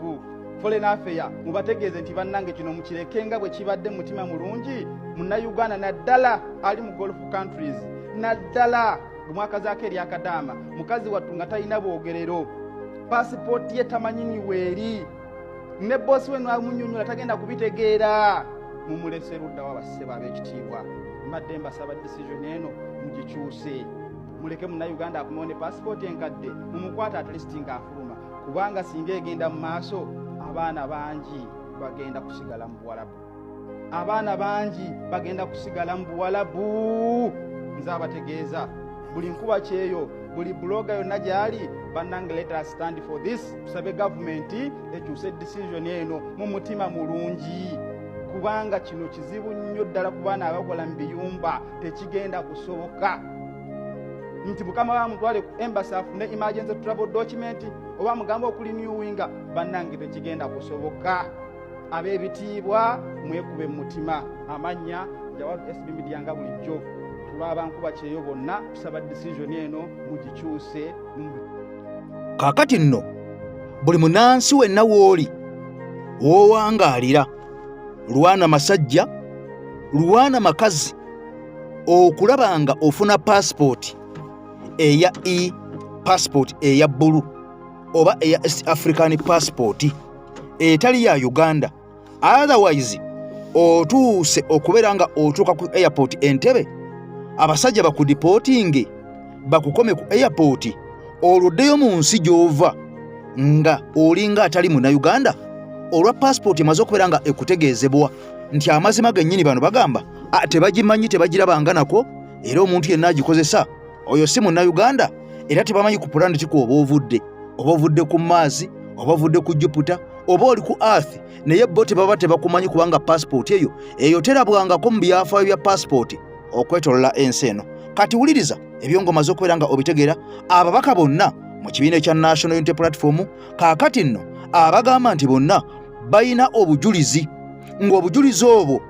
Foreign Affairs, mubategeeze nti bannange kino mukireke nga bwe kibadde mu mutima mulungi. Munnayuganda naddala ali mu Gulf countries, naddala mwakazaako eryakadaama, mukazi wattu nga talina bwogerero, pasipooti ye tamanyi weeri, ne boosi we namunyonyola tagenda kubitegeera. Mumulese luddawo abassebo ab'ekitiibwa. Mbadde mbasaba decision eno mugikyuse, muleke munnayuganda akomewo ne pasipooti enkadde, mumukwate at least ng'afuluma, kubanga singa egenda mu maaso abaana bangi bagenda kusigala mu Buwalabu, abaana bangi bagenda kusigala mu Buwalabu. Nze abategeeza, buli nkuba kyeyo, buli blogger yonna gyali, bannange, let us stand for this. Tusabe gavumenti ekyuse decision eno mu mutima mulungi, kubanga kino kizibu nnyo ddala ku baana abakola mu biyumba. Tekigenda kusoboka nti mukama bamutwale ku embassy afune emergency travel document oba mugambe okulinewinga. Bannange, tekigenda kusoboka. Ab'ebitiibwa, mwekube mu mutima. Amannya Jawadu SB Media, nga bulijjo tulwabankuba kyeyo bonna, tusaba decision eno mugikyuse. Kaakati nno buli munansi wenna w'oli w'owangaalira, lwana masajja, lwana makazi okulaba nga ofuna paasipooti eya e passport eya bbulu oba eya East African passport etali ya Uganda. Otherwise otuuse okubeera nga otuuka ku airport Entebe, abasajja bakudipootinge, bakukome ku airport, olwo oddeyo mu nsi gy'ova nga olinga atali Munnayuganda, olwa paasipooti emaze okubeera nga ekutegeezebwa nti amazima gennyini bano bagamba tebagimanyi, tebagirabanga nako, era omuntu yenna agikozesa oyo si Munnayuganda, era tebamanyi ku planet ku oba ovudde, oba ovudde ku Mars, oba ovudde ku Jupiter, oba oli ku Earth, naye bo tebaba tebakumanyi, kubanga paasipooti eyo terabwangako mu byafaayo bya paasipooti okwetolola ensi eno. Kati wuliriza ebyo ng'omaze okubeera nga obitegeera. Ababaka bonna mu kibiina ekya National Unity Platform kaakati nno abagamba nti bonna balina obujulizi, ng'obujulizi obwo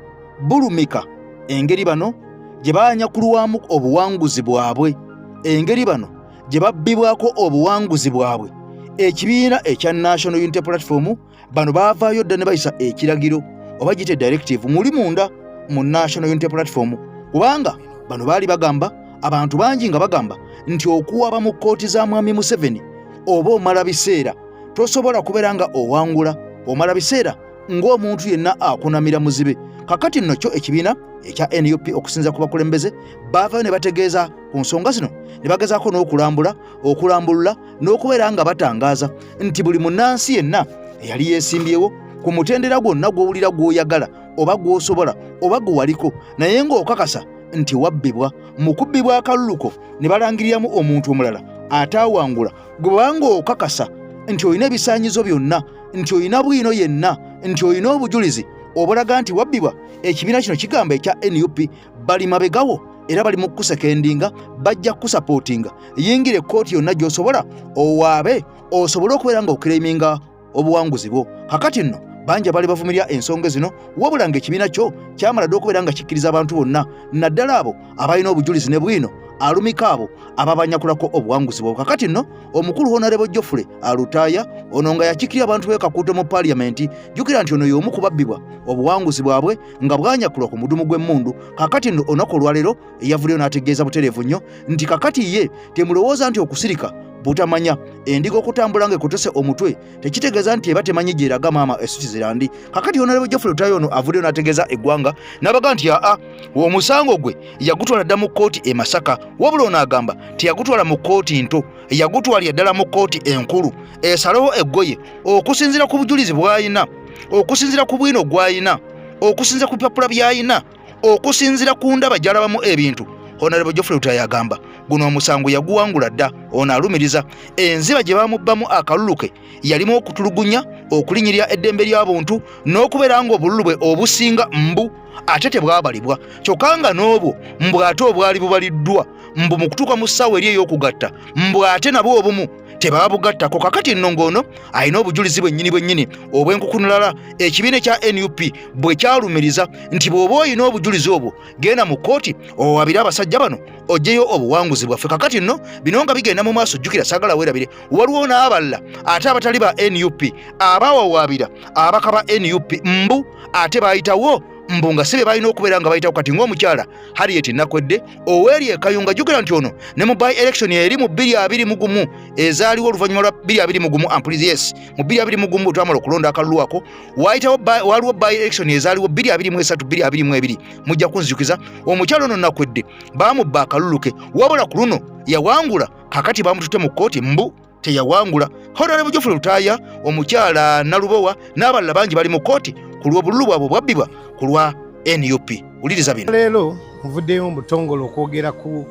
bulumika engeri bano gye banyakulwamu obuwanguzi bwabwe, engeri bano gye babbibwako obuwanguzi bwabwe. Ekibiina ekya National Unity Platform bano baavaayo dda ne bayisa ekiragiro oba gite directive muli munda mu National Unity Platform, kubanga bano baali bagamba, abantu bangi nga bagamba nti okuwaba mu kkooti za Mwami Museveni oba omala biseera, tosobola kubeera nga owangula, omala biseera ng'omuntu yenna akunamira muzibe. Kakati nno kyo ekibiina ekya NUP, okusinza ku bakulembeze, baavayo ne bategeeza ku nsonga zino, ne bagezaako n'okulambula, okulambulula n'okubeera nga batangaaza nti buli munnansi yenna eyali yeesimbyewo ku mutendera gwonna gw'owulira gw'oyagala oba gw'osobola oba gwe waliko, naye ng'okakasa nti wabbibwa mu kubbibwa akaluluko ne balangiriramu omuntu omulala ataawangula, gwe bwanga okakasa nti olina ebisaanyizo byonna, nti olina bwino yenna, nti olina obujulizi obulaga nti wabbibwa, ekibiina kino kigamba ekya NUP bali mabegawo era bali mu kukusekendinga, bajja kukusapootinga. Yingira ekkooti yonna gy'osobola, owaabe, osobole okubeera nga okireminga obuwanguzi bwo. Kakati nno bangi abaali bavumirya ensonga zino, wabula ng'ekibiina kyo kyamala dda okubeera nga kikkiriza abantu bonna, naddala abo abalina obujulizi ne bwino alumika abo ababanyakulako obuwanguzi bwabwe. Kakati nno omukulu Honorable Geoffrey Lutaaya ono nga yakiikirira abantu b'e Kakuuto mu paaliyamenti, jjukira nti ono y'omu ku babbibwa obuwanguzi bwabwe nga bwanyakulwa ku mudumu gw'emmundu. Kakati nno olunaku olwaleero eyavuddeyo n'ategeeza butereevu nnyo nti kakati ye temulowooza nti okusirika butamanya. Endiga okutambula ng'ekotose omutwe tekitegeeza nti eba temanyi gyeraga maama esuti zirandi. Kakati Honorable Geoffrey Lutaaya ono avuddeyo n'ategeeza eggwanga n'abaga nti aa, omusango gwe yagutwala dda mu kkooti e Masaka, wabula ono agamba teyagutwala mu kkooti nto, yagutwalira ddala mu kkooti enkulu esalewo eggoye okusinziira ku bujulizi bw'alina, okusinziira ku bwino gw'alina, okusinziira ku bipapula by'alina, okusinziira ku ndaba gy'alabamu ebintu. Honorable Geoffrey Lutaaya agamba Guno omusango yaguwangula dda. Ono alumiriza enziba gye bamubbamu akalulu ke yalimu okutulugunya, okulinyirira eddembe ly'abuntu n'okubeera ng'obululu bwe obusinga mbu ate tebwabalibwa, kyokka nga n'obwo mbu ate obwali bubaliddwa mbu mu kutuuka mu ssaawa eri ey'okugatta mbu ate nabwo obumu tebaabugattako. Kakati nno ng'ono alina obujulizi bwennyini bwennyini obw'enkukunulala ekibiina ekya nup bwe kyalumiriza nti bw'oba olina obujulizi obwo genda mu kkooti owabire abasajja bano oggyeyo obuwanguzi bwaffe. Kakati nno bino nga bigenda mu maaso, jjukira saagala weerabire waliwo n'abalala ate abatali ba nup abawawaabira ababaka ba nup mbu ate bayitawo mbu nga si be balina okubeera nga bayitawo. Kati ng'omukyala Harriet Nakwedde ow'eri e Kayunga, jjukira nti ono ne mu by election eri mu 2021 ezaaliwo oluvannyuma lwa 2021 ampulizi, yes, mu 2021 bwe twamala okulonda akalulu ako waayitawo waliwo by election ezaaliwo 2023 2022, mujja kunzijukiza. Omukyala ono Nakwedde baamubba akalulu ke, wabula ku luno yawangula. Kakati bamututte mu kkooti mbu teyawangula. Honorable Geoffrey Lutaaya, omukyala Nalubowa n'abalala bangi bali mu kkooti ku lw'obululu bwabwe obwabbibwa ku lwa nup. Wuliriza bino. Leero nvuddeyo mu butongole okwogera ku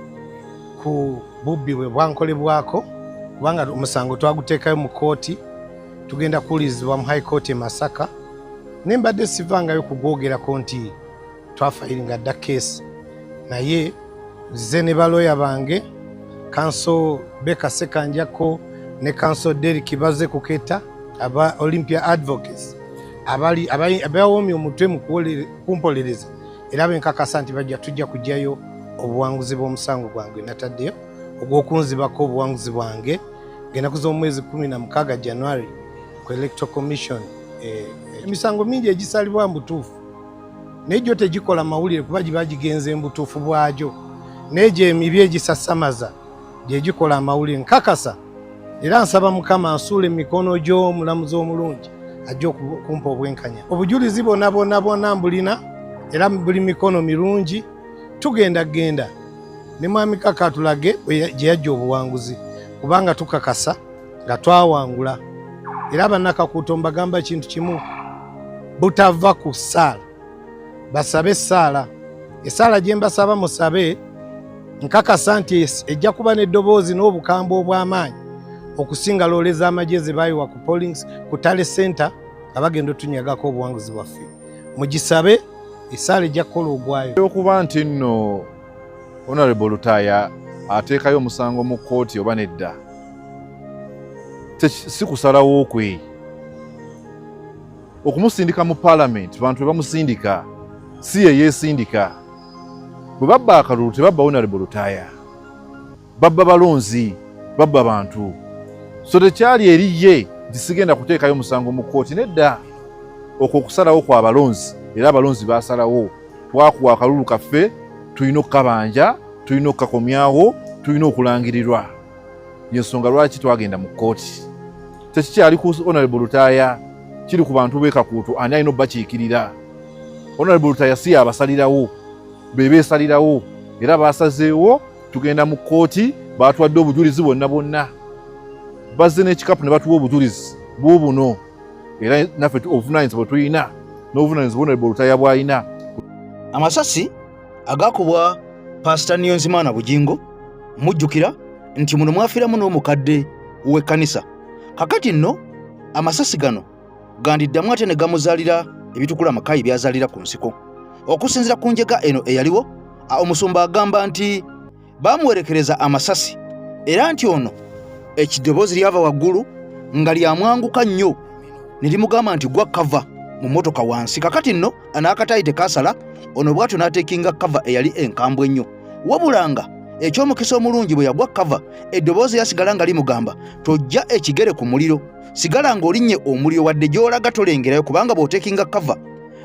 ku bubbi bwe bwankolebwako, kubanga omusango twaguteekayo mu kkooti, tugenda kuwulirizibwa mu High Court e Masaka, naye mbadde sivangayo kugwogerako nti twafayiringa dda keesi, naye nzize ne balooya bange, Counsel Beka Sekanjako ne Counsel Derrick Baze Kuketa aba Olympia Advocates abali abawoomye omutwe mu kumpolereza, era benkakasa nti bajja tujja kugyayo obuwanguzi bw'omusango gwange nataddeyo ogw'okunzibako obuwanguzi bwange ng'ennaku z'omwezi 16 January ku Electoral Commission. Emisango mingi egisalibwa mu butuufu, naye gyo tegikola mawulire kuba giba gigenze mu butuufu bwagyo, naye gyo emibi egisasamaza gye gikola amawulire. Nkakasa era nsaba Mukama ansuule mu mikono gy'omulamuzi omulungi ajja okumpa obwenkanya. Obujulizi bwonna bwonna bwonna mbulina era buli mikono mirungi. Tugenda genda ne Mwami Kaka atulage gye yajja obuwanguzi, kubanga tukakasa nga twawangula. Era bannakakuuto mbagamba kintu kimu, butava ku ssaala, basabe essaala. Essaala gye mbasaba musabe, nkakasa nti ejja kuba n'eddoboozi n'obukambwe obw'amaanyi okusinga loole z'amagye ze baayiwa ku pollings ku tally center nga bagenda otunyagako obuwanguzi bwaffe. Mugisabe essaala, ejja kukola ogwayo. Okuba nti nno Honorable Lutaaya ateekayo omusango mu kkooti oba nedda si kusalawo kwe. Okumusindika mu paalamenti bantu be bamusindika, si ye yeesindika. Bwe babba akalulu tebabba Honorable Lutaaya, babba balonzi, babba bantu. So tekyali eri ye nti sigenda kuteekayo musango mu kkooti, nedda. Okwo okusalawo kwa balonzi, era abalonzi baasalawo. Twakuwa akalulu kaffe, tulina okukabanja, tulina okukakomyawo, tulina okulangirirwa. Yensonga lwaki twagenda mu kkooti. Tekikyali ku Honorable Lutaaya, kiri ku bantu b'e Kakuuto, ani alina obbakiikirira. Honorable Lutaaya si yabasalirawo, be beesalirawo, era baasazeewo tugenda mu kkooti. Baatwadde obujulizi bwonna bwonna, bazze n'ekikapu ne batuwa obujulizi buubuno, era naffe obuvunaanyizibwa bwe tulina n'obuvunaanyizibwa Honorable Lutaaya bw'alina. Amasasi agakubwa Pasita Niyonzimana Bugingo, mujjukira nti muno mwafiiramu n'omukadde w'ekkanisa. Kakati nno amasasi gano gandiddamu ate ne gamuzaalira ebitukula Makayi by'azaalira ku nsiko. Okusinziira ku njega eno eyaliwo, omusumba agamba nti baamuwerekereza amasasi, era nti ono ekidoboozi lyava waggulu nga lyamwanguka nnyo ne limugamba nti gwa cover mu mmotoka wansi. Kakati nno n'akataayi tekaasala, ono bw'atyo n'ateekinga cover eyali enkambwe ennyo, wabula nga eky'omukisa omulungi bwe yagwa cover eddoboozi yasigala nga limugamba tojja ekigere ku muliro, sigala ng'olinnye omuliro wadde gy'olaga tolengerayo, kubanga bw'oteekinga cover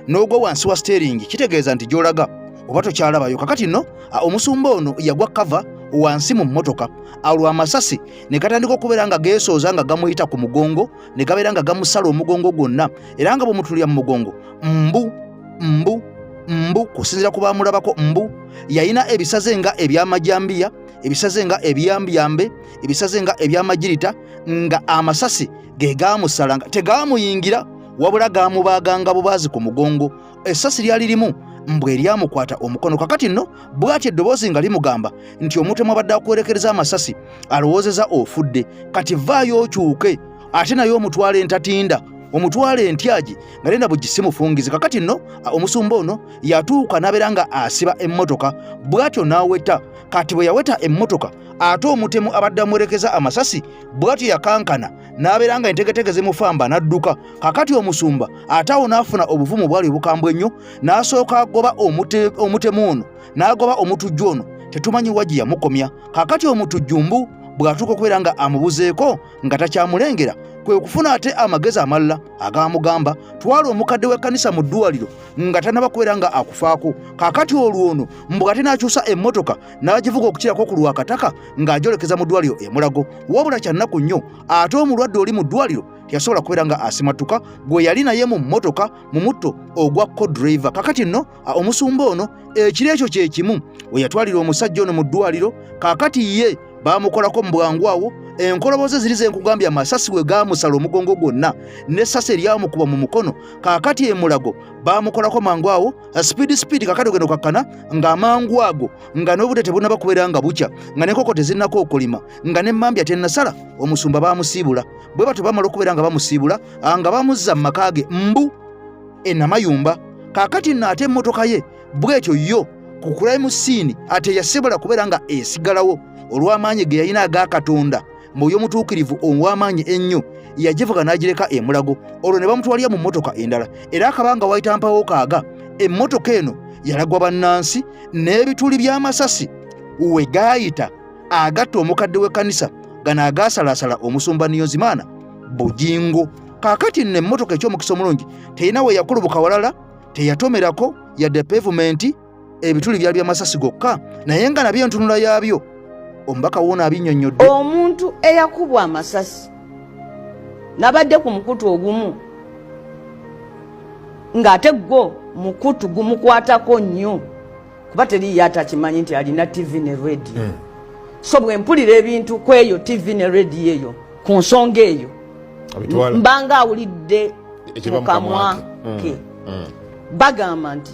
n'ogwa wansi wa steeringi kitegeeza nti gy'olaga oba tokyalabayo. Kakati nno omusumba ono yagwa cover wansi mu mmotoka, olwo amasasi ne gatandika okubeera nga geesooza nga gamuyita ku mugongo ne gabeera nga gamusala omugongo gwonna, era nga bw'omutulira mu mugongo mbu mbu mbu kusinziira ku baamulabako mbu yalina ebisaze nga ebyamajambiya, ebisaze nga ebiyambiyambe, ebisaze nga ebyamagirita, nga amasasi ge gaamusala nga tegaamuyingira wabula gaamubaaganga bubaazi ku mugongo. Essasi lyali limu mbwe eryamukwata omukono. Kakati nno bw'atyo eddoboozi nga limugamba nti omutemu abadde akwerekereza amasasi alowoozeza ofudde, kati vaayo okyuke ate naye omutwala entatinda, omutwala entyagi nga lenda buggi si mufungizi. Kakati nno omusumba ono yatuuka n'abeera nga asiba emmotoka bw'atyo n'aweta. Kati bwe yaweta emmotoka ate omutemu abadde amwerekeza amasasi bw'atyo yakankana n'abeera nga entegetege zimufamba n'adduka. Kakati omusumba ate awo n'afuna obuvumu obwali obukambwe ennyo n'asooka agoba omutemu ono, n'agoba omutujju ono, tetumanyi wa gye yamukomya. Kakati omutujju mbu bw'atuuka okubeera nga amubuzeeko nga takyamulengera, kwe kufuna ate amagezi amalala agamugamba twala omukadde w'ekkanisa mu ddwaliro nga tanaba kubeera nga akufaako. Kakati olwo ono mbu ate n'akyusa emmotoka n'agivuga okukirako ku lwakataka ng'agyolekeza mu ddwaliro e Mulago. Wabula kya nnaku nnyo ate omulwadde oli mu ddwaliro teyasobola kubeera nga asimattuka gwe yali naye mu mmotoka mu mutto ogwa co-driver. Kakati nno omusumba ono ekiro ekyo kye kimu we yatwalira omusajja ono mu ddwaliro. Kakati ye baamukolako mu bwangu awo enkoloboze ziri ze nkugambye amasasi we gaamusala omugongo gwonna n'essasi eryamukuba mu mukono. Kaakati e Mulago baamukolako mangu awo sipiidi sipiidi. Kakati ogenda okakkana ng'amangu ago nga n'obudde tebunnaba kubeera nga bukya, nga n'enkoko tezinnakookolima, nga n'emmambya tennasala, omusumba baamusiibula. Bwe batyo bamala okubeera nga bamusiibula nga bamuzza mu maka ge mbu e Namayumba. Kaakati nno ate emmotoka ye bw'etyo yo ku crime scene ate yasobola kubeera nga esigalawo olw'amaanyi ge yalina aga Katonda, Mwoyo Mutuukirivu ow'amaanyi ennyo, yagivuga n'agireka e Mulago, olwo ne bamutwalira mu mmotoka endala. Era akabanga wayita mpawo kaaga, emmotoka eno yalagwa bannansi n'ebituli by'amasasi we gaayita agatta omukadde w'ekkanisa gano agaasalaasala omusumba Niyonzimana Bugingo. Kaakati nno emmotoka eky'omukisa omulungi terina we yakulubuka walala, teyatomerako yadde pevumenti, ebituli byali byamasasi gokka, naye nga nabyo entunula yaabyo omubaka woona abinnyonnyodde. Omuntu eyakubwa amasasi nabadde ku mukutu ogumu ng'ate gwo mukutu gumukwatako nnyo, kuba teriiyo atakimanyi nti alina tv ne radio. So bwe mpulira ebintu ku eyo tv ne radio eyo ku nsonga eyo, Abitwala. Mbanga awulidde Ekiva mu kamwa ke. ke. Bagamba nti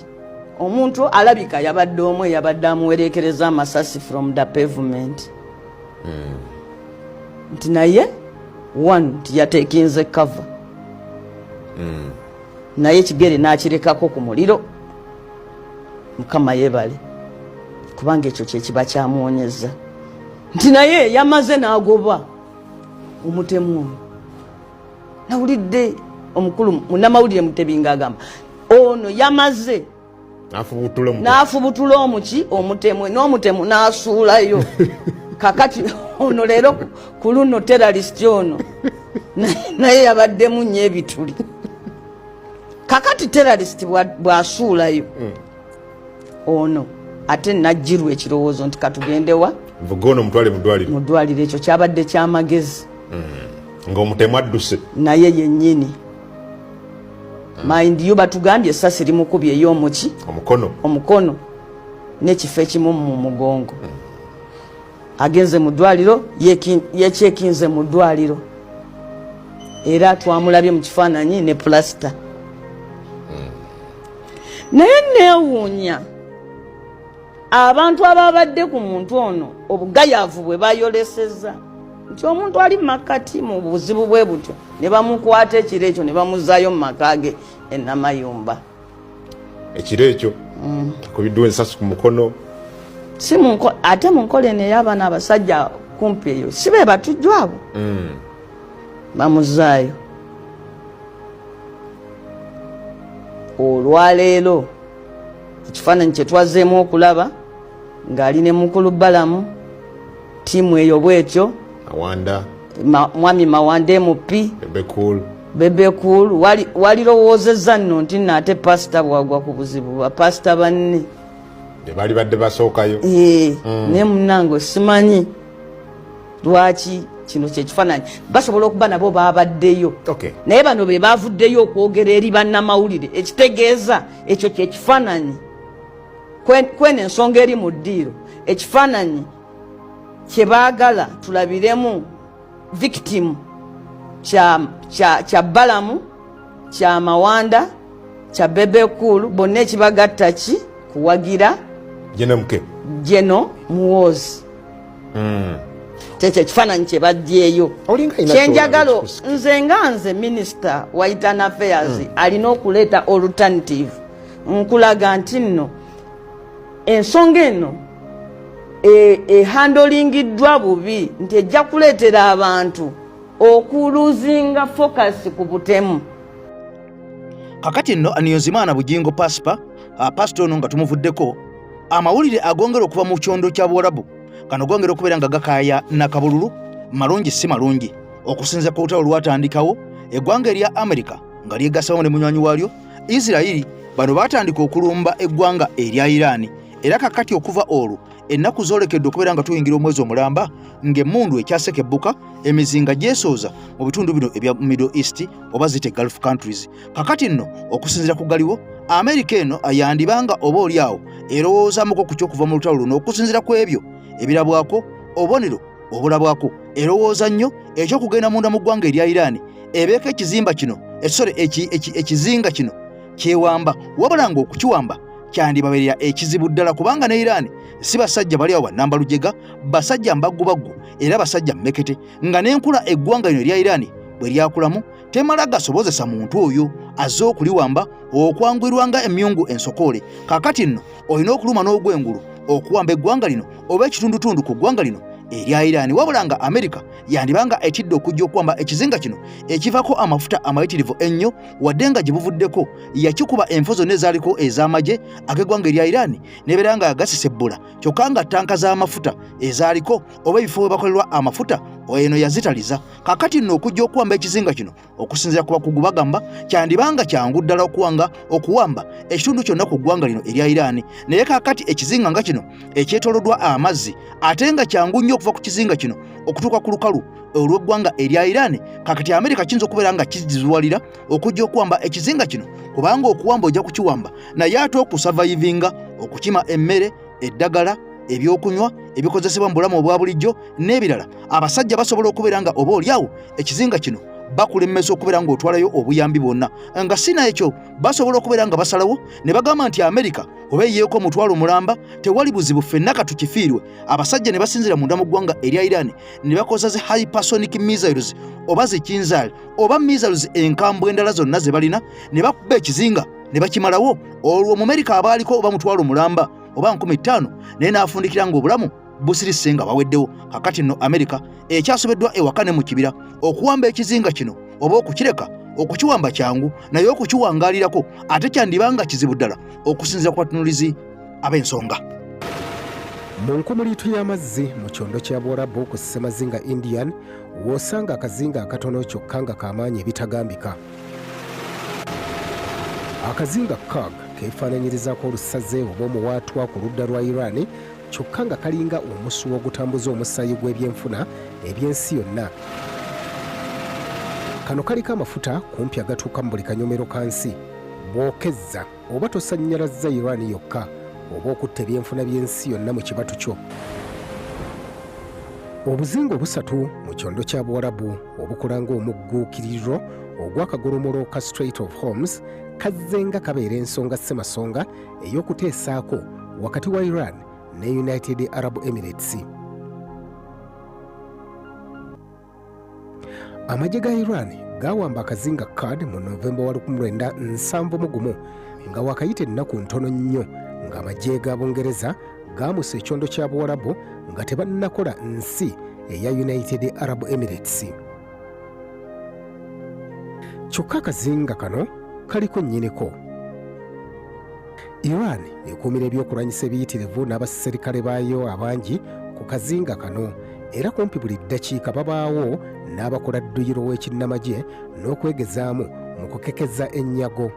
omuntu alabika yabadde omu eyabadde amuwerekereza amasasi from the pavement, nti naye one nti yatekinze cover, naye ekigere n'akirekako ku muliro. Mukama yebale, kubanga ekyo kyekiba kyamuwonyeza, nti naye yamaze n'agoba omutemu ono. Nawulidde omukulu munnamawulire Mutebi ng'agamba ono yamaze n'afubutula omutemu. N'afubutula omuki omutemu, n'omutemu n'asuulayo. Kakati ono leero ku luno terrorist ono naye yabaddemu nnyo ebituli. Kakati terrorist bw'asuulayo ono, ate najjirwa ekirowoozo nti katugendewa nvuga ono mutwale mu ddwaliro. Mu ddwaliro. Ekyo kyabadde kyamagezi. Ng'omutemu adduse. Naye yennyini, mind you, batugambye essasi limukubye ey'omuki? Omukono. Omukono n'ekifo ekimu mu mugongo. Agenze mu ddwaliro, yekyekinze mu ddwaliro, era twamulabye mu kifaananyi ne pulasita. Naye neewuunya abantu ababadde ku muntu ono, obugayaavu bwe bayolesezza nti omuntu ali mu makkati mu buzibu bwe butyo, ne bamukwata ekiro ekyo ne bamuzaayo mu maka ge e Namayumba. Ekiro ekyo akubiddwa ensasi ku mukono. Si ate mu nkola eno ey'abaana abasajja kumpi eyo si be batujju abo. Bamuzaayo. Olwaleero ekifaananyi kye twazzeemu okulaba ng'ali ne mukulu Balamu, ttiimu eyo bwetyo. Mawanda. Mwami Mawanda MP. Bebe Cool. Bebe Cool. Walirowoozezza nno nti nno ate pasita bwagwa ku buzibu, bapasita banne be baali badde basookayo. Naye munnange simanyi lwaki kino kyekifaananyi basobola okuba nabo babaddeyo, naye bano be bavuddeyo okwogera eri bannamawulire, ekitegeeza ekyo kyekifaananyi kweno ensonga eri mu ddiiro. Ekifaananyi kyebaagala tulabiremu victim kya Balamu, kya Mawanda, kya Bebe Cool, bonna ekibagatta ki kuwagira Geno Muhoozi. Kyekyo ekifaananyi kye baggyeyo. Kyenjagala nze nga nze minisita wa internal affairs alina okuleeta alternative, nkulaga nti nno ensonga eno ehandolingiddwa bubi, nti ejja kuleetera abantu okuluzinga focus ku butemu. Kakati nno Niyonzimana Bugingo Paspa, pasita ono nga tumuvuddeko, amawulire agongera okuva mu kyondo kya Buwarabu gano gongera okubeera nga gakaaya nakabululu, malungi si malungi. Okusinza ku lutalo lwatandikawo eggwanga erya Amerika nga lyegasawo ne munywanyi waalyo Isirayiri, bano baatandika okulumba eggwanga erya Iraani, era kakati okuva olwo ennaku zoolekedde okubeera nga tuyingira omwezi omulamba ng'emmundu ekyasekebbuka, emizinga gyesooza mu bitundu bino ebya Middle East oba zite Gulf countries. Kakati nno okusinziira ku galiwo, Amerika eno yandibanga oba oli awo erowoozamuko ku ky'okuva mu lutalo luno. Okusinziira ku ebyo ebirabwako, obubonero obulabwako, erowooza nnyo eky'okugenda munda mu ggwanga erya Iraani ebeeko ekizimba kino esore ekizinga kino kyewamba, wabula ng'okukiwamba kyandibabeerera ekizibu ddala, kubanga ne Iraani si basajja bali awo bannamba lujega, basajja mbaggubaggu era basajja mmekete, nga n'enkula eggwanga lino erya Iraani bwe lyakulamu temala gasobozesa muntu oyo azze okuliwamba okwanguyirwa nga emyungu ensokoole. Kaakati nno olina okuluma n'ogwengulu okuwamba eggwanga lino oba ekitundutundu ku ggwanga lino erya Iraani, wabula nga Amerika yandibanga etidde okujja okuwamba ekizinga kino ekivako amafuta amayitirivu ennyo, wadde nga gye buvuddeko yakikuba enfo zonna ezaaliko ez'amagye ag'eggwanga erya Iraani nebeera nga yagasisebbula, kyokka nga ttanka z'amafuta ezaaliko oba ebifo we bakolerwa amafuta eno yazitaliza. Kakati nno okujja okuwamba ekizinga kino, okusinziira ku bakugu bagamba kyandibanga kyangu ddala okuwamba ekitundu kyonna ku ggwanga lino erya Iraani, naye kaakati ekizinga nga kino ekyetooloddwa amazzi ate nga kyangu nnyo okuva ku kizinga kino okutuuka ku lukalu olw'eggwanga erya Iraani, kakati Amerika kiyinza okubeera nga kiziwalira okujja okuwamba ekizinga kino, kubanga okuwamba ojja kukiwamba, naye ate okusavayivinga, okukima emmere, eddagala, ebyokunywa ebikozesebwa mu bulamu obwa bulijjo n'ebirala, abasajja basobola okubeera nga oba oliawo ekizinga kino bakulemesa okubeera ng'otwalayo obuyambi bwonna. Nga si naekyo, basobola okubeera nga basalawo ne bagamba nti Amerika oba eyeeko omutwalo mulamba, tewali buzibu, ffenna katukifiirwe. Abasajja ne basinzira munda mu ggwanga erya Iran ne bakozesa zi hypersonic missiles oba zikinzaal oba missiles enkambwe endala zonna ze balina, ne bakuba ekizinga ne bakimalawo. Olwo Omumerika abaaliko oba mutwalo mulamba oba 5000, naye n'afundikira ng'obulamu busirise nga baweddewo. Kakati nno Amerika ekyasobeddwa ewaka ne mu kibira okuwamba ekizinga kino oba okukireka. Okukiwamba kyangu, naye okukiwangaalirako ate kyandiba nga kizibu ddala, okusinziira ku batunulizi ab'ensonga. Mu nkumuliitu y'amazzi mu kyondo kya Buwarabu ku ssemazinga Indian w'osanga akazinga akatono kyokka nga k'amaanyi ebitagambika. Akazinga Kag keefaananyirizaako olusaze oba omuwaatwa ku ludda lwa Iran, kyokka nga kalinga omusuwa ogutambuza omusaayi gw'ebyenfuna eby'ensi yonna. Kano kaliko amafuta kumpi agatuuka mu buli kanyomero ka nsi. Bw'okezza oba tosannyalazza Iran yokka, oba okutta ebyenfuna by'ensi yonna mu kibatu kyo. Obuzinga obusatu mu kyondo kya Buwarabu obukola ng'omugguukiriro ogw'akagolomolo ka Strait of Hormuz kazze nga kabeera ensonga ssemasonga ey'okuteesaako wakati wa Iran ne United Arab Emirates. Amagye ga Iran gaawamba akazinga Card mu Novemba wa 1971, nga wakayita ennaku ntono nnyo ng'amagye ga Bungereza gaamusa ekyondo kya Buwarabu nga tebannakola nsi eya United Arab Emirates. Kyokka akazinga kano kaliko nnyiniko. Iran ekuumira ebyokulwanyisa ebiyitirivu n'abaserikale baayo abangi ku kazinga kano, era kumpi buli ddakiika babaawo n'abakola dduyiro w'ekinnamagye n'okwegezaamu mu kukekeza ennyago.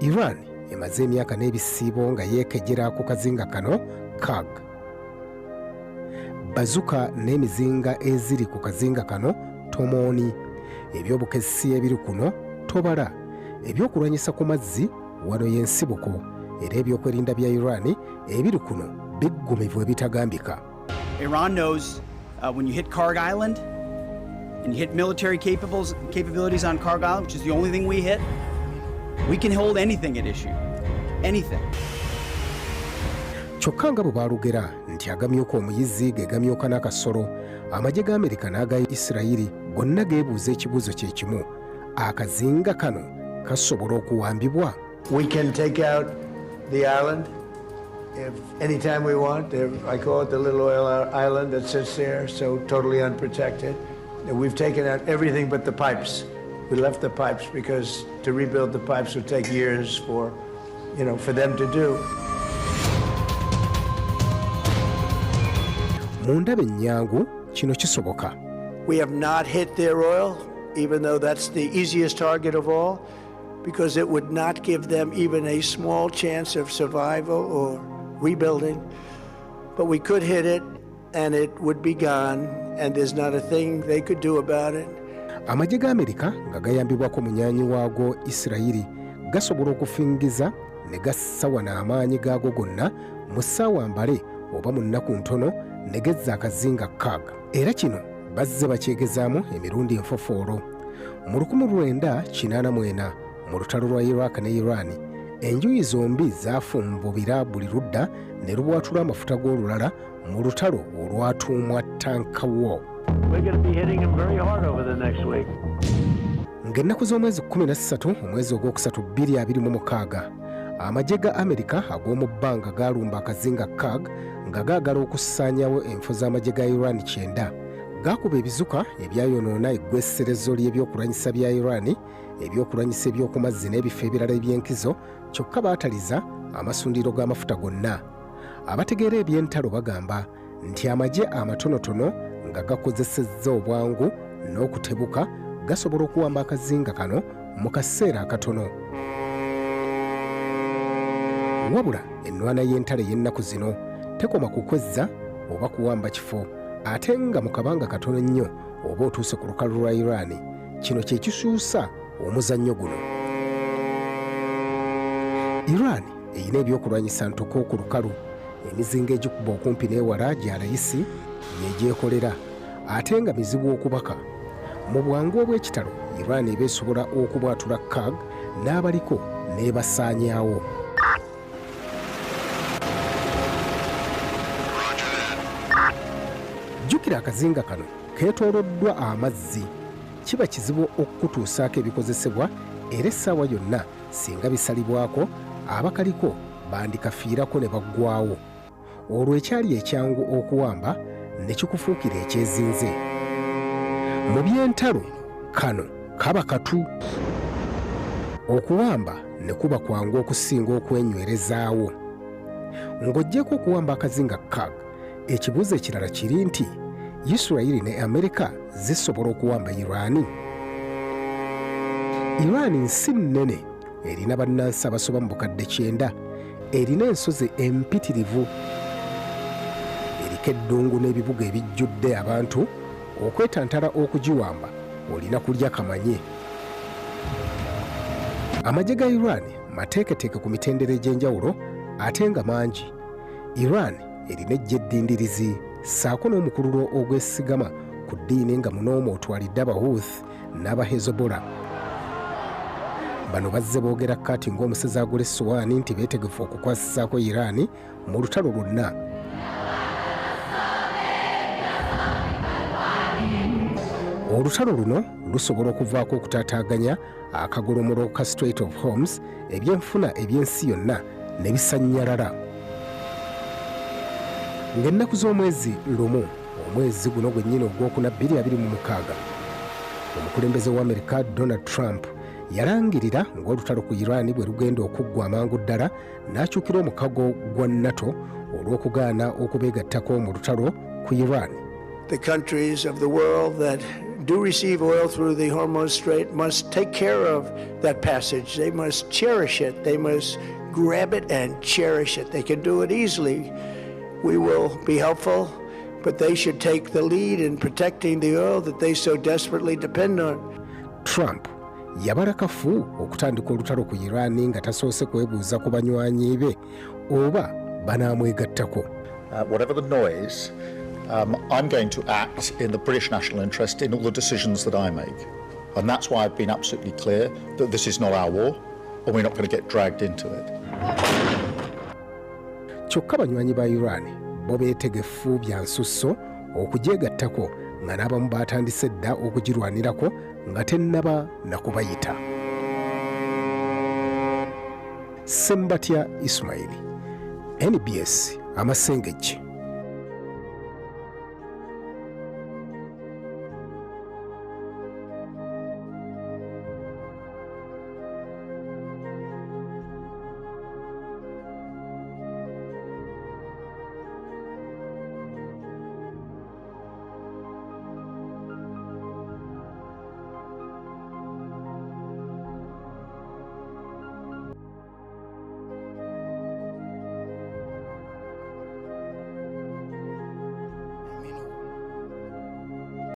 Iran emaze emyaka n'ebisiibo nga yeekejera ku kazinga kano Kag. Bazuka n'emizinga eziri ku kazinga kano tomooni, eby'obukessi ebiri kuno tobala, ebyokulwanyisa ku mazzi wano y'ensibuko, era ebyokwerinda bya Iran ebiri kuno biggumivu ebitagambika. Iran knows when you hit Karg Island and you hit military capabilities on Karg Island, which is the only thing we hit, We can hold anything at issue. Anything. Kyokka nga bwe baalugera nti agamyuka omuyizi ge gamyuka n'akasolo, amagye ga Amerika n'aga Isirayiri gonna geebuuza ekibuuzo kye kimu: akazinga kano kasobola okuwambibwa? We can take out the island if anytime we want. I call it the little oil island that sits there, so totally unprotected. We've taken out everything but the pipes. We left the pipes because to rebuild the pipes would take years for them to do. Mu ndaba ennyangu, kino kisoboka. We have not hit their oil, even though that's the easiest target of all, because it would not give them even a small chance of survival or rebuilding. But we could hit it, and it would be gone, and there's not a thing they could do about it. Amagye ga Amerika nga gayambibwako munyaanyi waago Isirayiri gasobola okufingiza ne gassa wano amaanyi gaago gonna mu ssaawa mbale oba mu nnaku ntono ne gezza akazinga Kharg. Era kino bazze bakyegezaamu emirundi enfofoolo. Mu 1984, mu lutalo lwa Iraq ne Iran, enjuyi zombi zaafumbubira buli ludda ne lubwatula amafuta g'olulala mu lutalo olwatuumwa Tanker War. We're going to be hitting them very hard over the next week. Ng'ennaku z'omwezi 13 omwezi ogwokusatu 2026, amagye ga Amerika ag'omu bbanga gaalumba akazinga Kharg nga gaagala okusaanyawo enfo z'amagye ga Iran 90. Gaakuba ebizuka ebyayonoona eggweserezo ly'ebyokulwanyisa bya Iran, ebyokulwanyisa eby'oku mazzi n'ebifo ebirala eby'enkizo, kyokka baataliza amasundiro g'amafuta gonna. Abategeera eby'entalo bagamba nti amagye amatonotono nga gakozesezza obwangu n'okutebuka gasobola okuwamba akazinga kano mu kaseera akatono. Wabula ennwana y'entalo ey'ennaku zino tekoma ku kwezza oba kuwamba kifo, ate nga mu kabanga katono nnyo oba otuuse ku lukalu lwa Iran. Kino kye kisuusa omuzannyo guno. Iran erina ebyokulwanyisa ntoko ku lukalu. Emizinga egikuba okumpi n'ewala gya layisi yegyekolera, ate nga mizibu okubaka. Mu bwangu obw'ekitalo, Iran eba esobola okubwatula Kharg n'abaliko n'ebasaanyaawo. Jjukira, akazinga kano keetooloddwa amazzi. Kiba kizibu okukutuusaako ebikozesebwa, era essaawa yonna singa bisalibwako, abakaliko bandikafiirako ne baggwawo. Olwo ekyali ekyangu okuwamba ne kikufuukira ekyezinze. Mu by'entalo kano kaba katu okuwamba ne kuba kwangu okusinga okwenywerezaawo. Ng'oggyeko okuwamba akazinga Kharg, ekibuuzo ekirala kiri nti Isirayiri ne Amerika zisobola okuwamba Iraani? Iraani nsi nnene, erina bannansi abasoba mu 90,000, erina ensozi empitirivu, eriko eddungu n'ebibuga ebijjudde abantu. Okwetantala okugiwamba olina kulya kamanye. Amagye ga Iran mateeketeeke ku mitendera egy'enjawulo ate nga mangi. Iran erina eggye eddindirizi ssaako n'omukululo ogwesigama ku ddiini, nga munoomwo otwalidde Abahouth n'Abahezebola. Bano bazze boogera kati ng'omusezi agula essowaani nti beetegefu okukwasisaako Iran mu lutalo lwonna. Olutalo luno lusobola okuvaako okutaataaganya akagolomolo ka Strait of Hormuz, ebyenfuna ebyensi yonna ne bisannyalala. Ng'ennaku z'omwezi 1 omwezi guno gwennyini ogwokuna 2026, omukulembeze wa Amerika Donald Trump yalangirira ng'olutalo ku Iran bwe lugenda okuggwa amangu ddala, n'akyukira omukago gwa NATO olw'okugaana okubeegattako mu lutalo ku Iran. The countries of the world that do receive oil through the Hormuz Strait must take care of that passage. They must cherish it. They must grab it and cherish it. They can do it easily. We will be helpful, but they should take the lead in protecting the oil that they so desperately depend on. Trump yabala kafu okutandika olutalo ku Iran nga tasoose kwebuuza ku banywanyi be oba banaamwegattako. Whatever the noise, I'm going to act in the British national interest in all the decisions that I make. And that's why I've been absolutely clear that this is not our war. or we're not going to get dragged into it. Kyokka banywanyi ba Iran bo beetegefu bya nsusso okugyegattako nga n'abamu baatandise dda okugirwanirako nga tennaba na kubayita. Ssembatya Ismaili, NBS, Amasengejje.